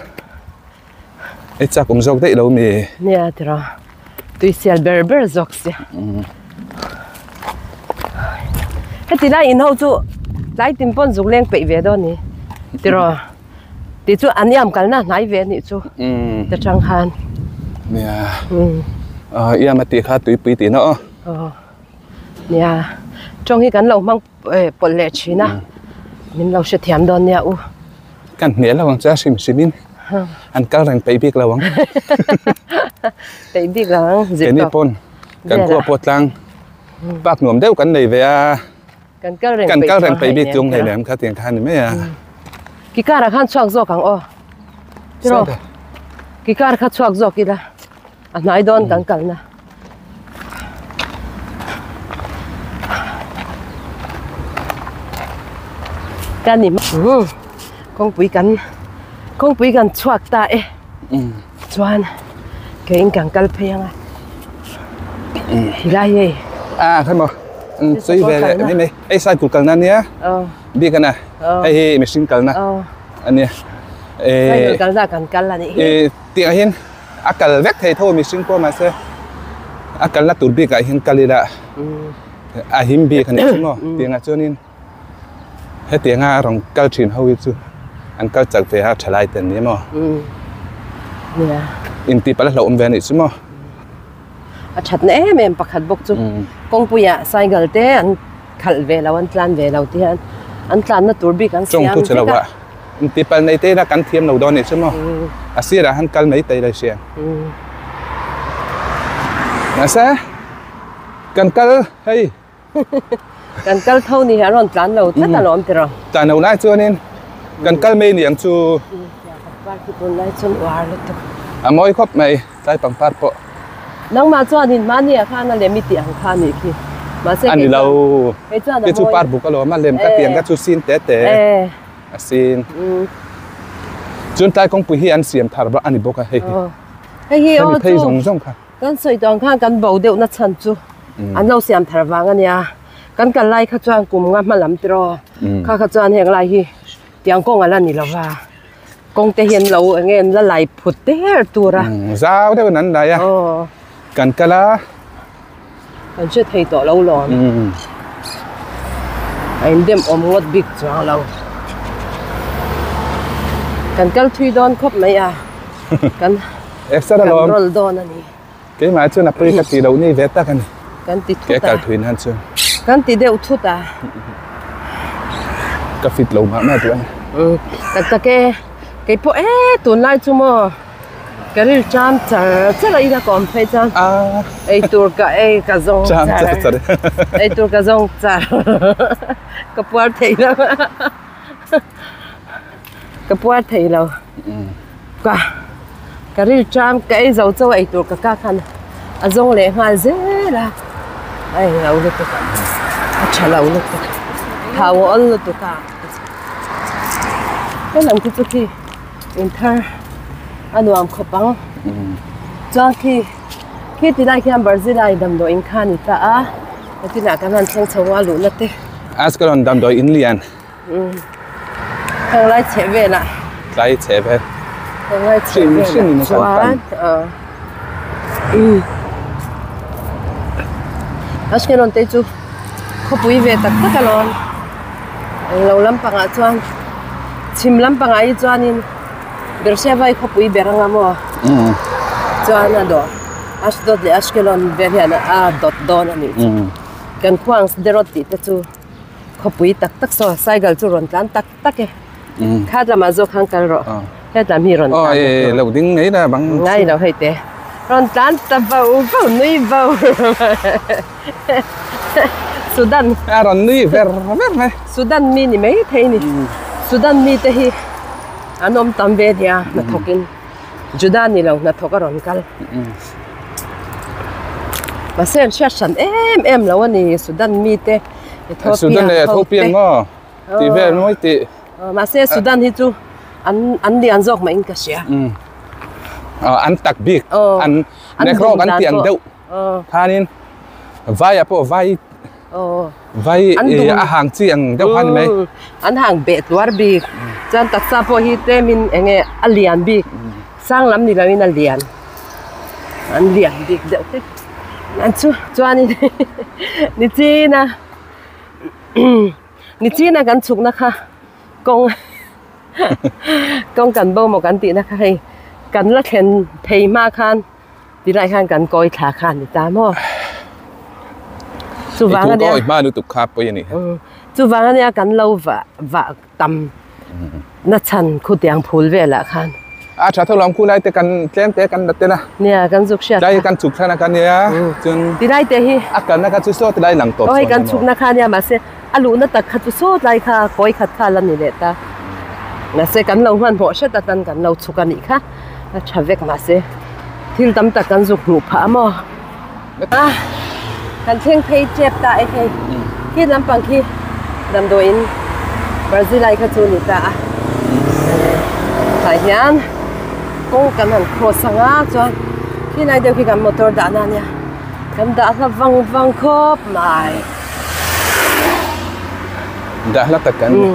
i chak awm zawk daih lo mi. Nia tiraw. Tuisial ber ber zawk si. Heti lai in ho chu tlai tin pawn zuk leng peih ve dawn ni. Tiraw. Tih chu an iam kalna hnai ve anih chu ta tang khan. Nia. Iam a tih kha tuipui tihna aw. Aw. Nia. Tawng hi kan lo hmang pawlh leh thin a. Min lo hrethiam dawn nia u. Kan hmel lo ang chu a hrim hrim in an kal reng peih bik lo ang. Peih bik lo ang. Keini pawn kan khua pawh tlang park nuam deuh kan nei ve a. Kan kal reng Kan kal reng peih bik chung hei lem kha tiang kha ni mai a. Kikar ah khan chhuak zawk ang aw. Tiraw. Kikar kha chhuak zawk ila. A hnai dawn kan kalna. Kan ni kawngpui kan kawngpui kan chhuak ta e. Chuan keiin kan kal phei ang a. Tilai hei. A kha maw chei ve leh mai mai hei cycle kalna ania bik ana hei hi mihring kalna ania cycle kalna kan kal anih hi tiang hian a kal vek thei tho mihring pawh mahse a kalna tur bik ah hian kal ila a him bik anih chu maw tiangah chuanin Hetianga rawn kal thin ho hi chu an kal chak ve a tha lai te an ni maw? Intih palh a hlauhawm ve a nih chu maw? A thatna em em pakhat bawk chu kawngpuiah cycle te an khalh ve lo an tlan ve lo ti hian an tlanna tur bik an siam vek a. Intih palh nei te ila kan thiam lo dawn a nih chu maw? A sirah han kal mai thei lo hria. Mahse kan kal hei. Kan kal tho ni hi a rawn tlan lo tlat a lawm tiraw. Tlan lo lai chuanin kan kal mai ni ang chu. Pangpar khi tun lai chuan uar lutuk. A mawi khawp mai tlai pangpar pawh. Nangmah chuanin mahni ah khan a lem i tih ang kha a nih khi. Mahse A ni lo. Kei chuan a mawi. Kei chu par buk alawm a lem ka tih ang kha chu sin te te a sin. Chuan tlai kawngpui hi an siam thar a ni bawk a hei hi. Hei hi aw chu. Hemi phei zawng zawng kha. Kan sawi tawh ang khan kan bo deuh na chhan chu an lo siam thar vang a nia. Kan kal lai kha chuan kum nga hma lam tiraw kha kha chuan heng lai hi tiang kawng a la ni lo va. Kawng te hi an lo eng nge an la lai phut der tur a. Zau deuhin an lai a. Kan kal a. Kan hre thei tawh lo lawm. A indem awm ngawt bik chuang lo. Kan kal thui dawn khawp mai a. Kan Exer alawm. Kan roll dawn a ni. Keimah chuan a pawi ka ti loh ni ve tak a ni. Kan ti thut a. Ke kal thuin han chuan. Kan ti deuh thut a. Ka fit lo mah mah duh a ni. Tak tak e. Kei pawh e tunlai chu maw ka ril cham char char a ina ka awm phei chuan ei tur ka ei ka zawng char ei tur ka zawng char ka puar thei lo ka puar thei lo ka ka ril cham ka ei zo chauh a ei tur ka kak khan a zawng leh nghal zel a a englo lutuk a tha lo lutuk thau a awl lutuk a. Helam khi chu khi inthar a nuam khawp ang chuan khi khi ti lai khian Barzilai damdawi in kha a ni ta a nakinah kan han thleng chho a luhna te. Ascalon damdawi in lian. Heng lai chheh velah. Tlai chheh vel. Heng lai chheh velah chuan Ascalon te chu. Khawpui ve tak tak alawm. Englo lampangah chuan chhim lampangah hi chuanin Beersheba hi khawpui ber anga maw chuan a dawh Ashdod leh Ashkelon vel hian a dawt dawn a nih chu. Kan khua ang Sderot tih te chu khawpui tak tak saw cycle chu rawn tlan tak tak e. Khat lamah zawk khan kal rawh. Hetlam hi rawn tlan ta lo ding ngei la bang. Ngai lo hei te. Rawn tlan ta vo vo nui vo. Sudan. A rawn nui ver ver mai. Sudan mi ni mai thei ni. Sudan mi te hi an awm tam ve nia hnathawk in. Juda ni lo hnathawk a rawn kal. Mahse an hriat hran em em lo a ni Sudan mi te Ethiopian Sudan leh Ethiopian maw? Tih vel mawi tih. Mahse Sudan hi chu an an lian zawk mah in ka hria. An tak bik an negro kan tih ang deuh khanin vai ah pawh vai vai a hang chi ang deuh kha ni mai. An hang beh tluar bik chuan taksa pawh hi tlemin eng nge a lian bik sang lam ni loin a lian an lian bik deuh hlek an chu chuanin ni chin a. Nichina kan chhukna kha kawng kawng kan bo maw kan tihna kha hei kan la thlen thei hma khan tilai khan kan kawi thla kha a ni ta maw. Chuvang ania kawi hma lutuk kha pawi a ni. Chuvang ania kan lo vah vah tam na chhan khutiang phul velah khan. A tha tho lawm khu lai te kan tlem te kan la tel a. Nia kan zuk hriat kha. Tlai kan chhuk thlan a kan nia chun. Tilai te hi. A kalna kha chu saw tilai lang tawp chuan. Aw hei kan chhukna kha nia mahse a luhna tak kha chu saw tlai kha kawi khat kha la ni leh ta. Mahse kan lo hmanhmawh hret atan kan lo chhuk a nih kha. A tha vek mahse thil tam tak kan zuk hmuh phah a maw. A kan thleng phei tep ta e hei khi lampang khi damdawiin Barzilai kha chu a ni ta a tah hian kawng kan han cross ang a chuan khi lai deuh khi kan motor dahna a nia kan dah hla vang vang khawp mai. Dah hla tak kan ni.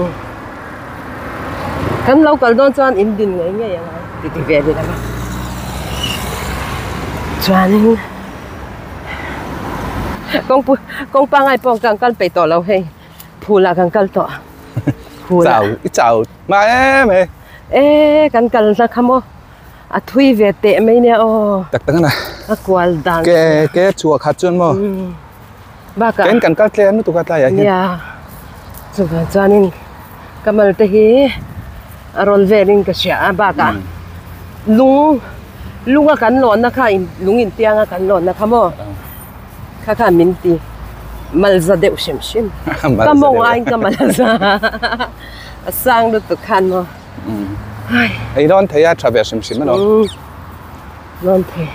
Kan lo kal dawn chuan in din ngei ngei ang a ti ti ve ni lova chuanin kawngpui kawng pangai pawh kan kal peih tawh lo hei phul ah kan kal tawh phul ah chau i chau hma em hei e kan kal na kha maw a thui ve teh mai nia aw tak tak ana a kual dan ke ke chhuah khat chuan maw bakah ken kan kal tlem lutuk a tlaiah hian nia chuvang chuanin ka mal te hi a rawn velin ka hria a bakah lung lunga kan lawnna kha in lung intianga kan lawnna kha maw kha khan min ti malza deuh hrim hrim ka mawng aiin ka malza a sang lutuk khan maw ei lawn thei a tha ve hrim hrim alawm. Lawn thei.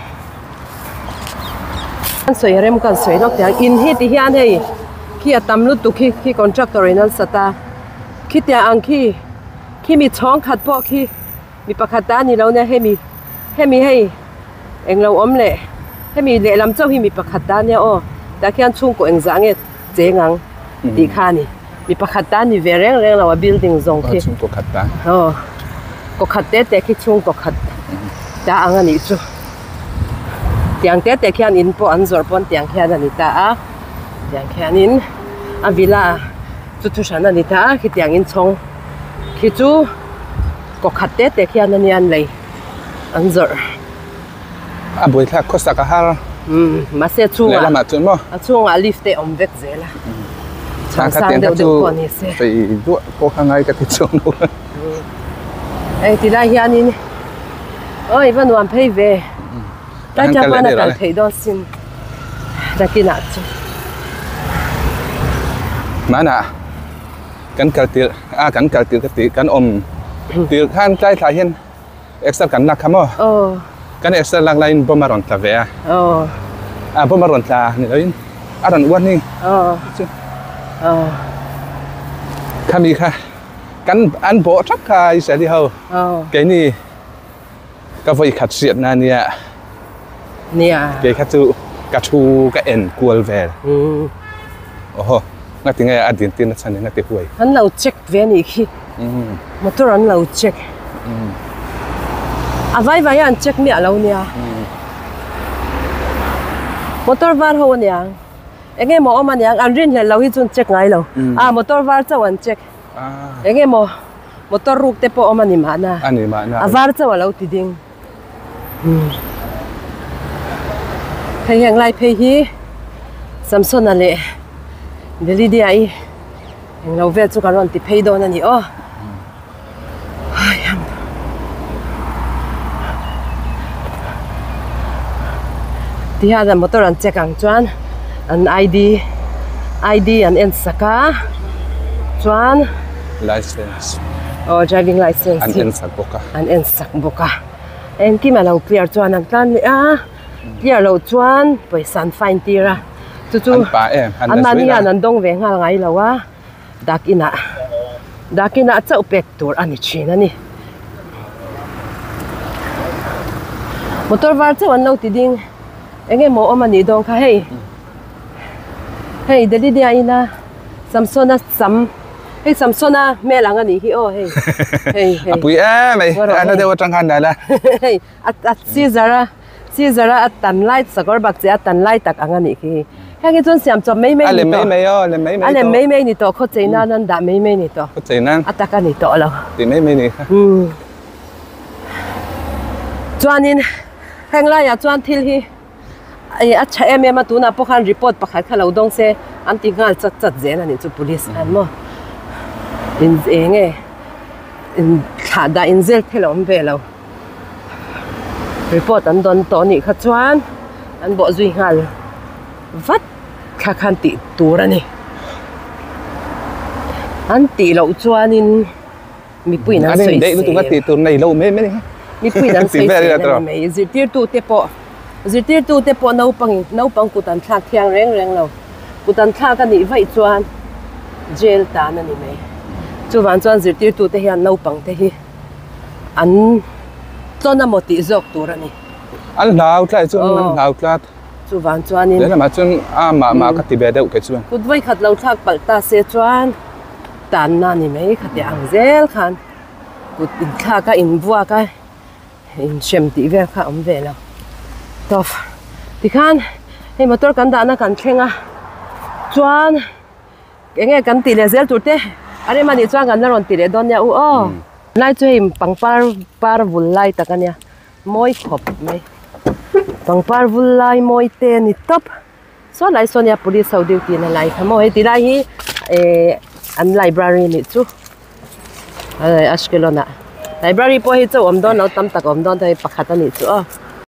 Kan sawi rem kan sawi lawk teh ang in hi ti hian hei khi a tam lutuk khi khi contractor in an sat a khitiang ang khi khi mi chhawng khat pawh khi mi pakhat ta a ni lo nia hemi hemi hei englo awm leh hemi lehlam chauh hi mi pakhat ta a nia aw tah khian chhungkaw engzah nge cheng ang tih kha a ni mi pakhat ta a ni ve reng reng lo a building zawng khi chhungkaw khat ta aw kaw khat te te khi chhungkaw khat ta ang a nih chu tiang te te khian in pawh an zawrh pawn tiang khian a ni ta a tiang khianin a villa chu thu hran a ni ta a khitiang inchhawng khi chu kaw khat te te khian a nia an lei an zawrh. A buaithlak khawsak a har. Umm mahse a chhungah lehlamah chuan maw a chhungah lift te awm vek zel a chhang sang deuh deuh pawh ni se sawi duah pawh kha ngai ka ti chuang lo. Hei ti lai hianin aw i va nuam phei ve tlai tang pawn a kal theih dawn sin nakinah chu. Hmanah kan kal tirh a kan kal tirh ka tih kan awm tirh khan tlai thla hian exer kan lak kha maw kan exer lak laiin bomb a rawn tla ve a a bomb a rawn tla ni loin a rawn uar ni chu khami kha kan an bawh thap kha Israeli ho keini ka vawi khat hriat na nia kei kha chu ka thu ka en kual vel awhaw ngati nge a din tir na chhan in a ti huai an lo check ve anih khi motor an lo check a vai vai a an check miah lo nia motor var ho aniang eng emaw awm aniang an rinhlelh lo hi chu an check ngai lo a motor var chauh an check eng emaw motor ruk te pawh awm a ni mahna a var chauh a lo ti ding hei heng lai phei hi Samsona leh Delidia-i Englo vel chu kan rawn ti phei dawn a ni aw. Ti hian an motor an check ang chuan an ID ID an en sak a chuan license aw driving license an en sak bawk a an en sak bawk a engkim a lo clear chuan an tlan leh a clear loh chuan pawisa an fine tir a. Chu chu an mahni hian an dawng ve nghal ngai lo a, dak inah dak inah chauh pek tur a ni thin a ni. Motor var chauh an lo ti ding eng emaw awm a nih dawn kha hei hei Delidia ina Samsona sam hei Samsona hmel ang a nih hi aw hei hei hei a pui em mai a na deuh atang khan dah la hei A Caesar a Caesar a a tan lai sakawr bak che a tan lai tak ang a nih khi. Heng hi chuan siam chawp mai mai ni tawh. A lem mai mai aw, a lem mai mai tawh. A lem mai mai ni tawh, khaw chei nan an dah mai mai ni tawh. Khaw chei nan. A tak a ni tawh lo. Ti mai mai ni kha. Chuanin heng laiah chuan thil hi a tha em em a, tunah pawh khan report pakhat kha lo dawng se an ti nghal chat chat zel a nih chu police khan maw. In eng nge in thlah dah inzel thil a awm ve lo. Report an dawn tawh anih kha chuan an bawh zui nghal vat thla khan tih tur a ni. An tih loh chuanin mipuiin an sawi sel. Mipuiin an sawi sel a ni mai. Zirtirtute pawh zirtirtute pawh naupangin naupang kut an thlak thiang reng reng lo. Kut an thlak a nih vaih chuan jail tan a ni mai. Chuvang chuan zirtirtute hian naupangte hi. an tlawn a maw tih zawk tur a ni. An hlau tlai chuan an hlau tlat. Chuvang chuanin. Lehlamah chuan a mah mah ka ti ve deuh kei chuan. Kut vawi khat lo thlak palh ta se chuan tanna ni mai khati ang zel khan kut inthlak a inbuak a inhrem tih vel kha a awm ve lo. Tawp tikhan hei motor kan dahna kan thleng a chuan. Eng nge kan tih leh zel tur te a rem anih chuan kan la rawn ti leh dawn nia u aw. Lai chu hei pangpar par vul lai tak ania mawi khawp mai pangpar vul lai mawi te a ni tawp saw lai saw nia police ho duty na lai kha maw hei ti lai hi eh an library nih chu Ashkelon ah library pawh hei chu a awm dawn lo tam tak a awm dawn ta hei pakhat anih chu aw.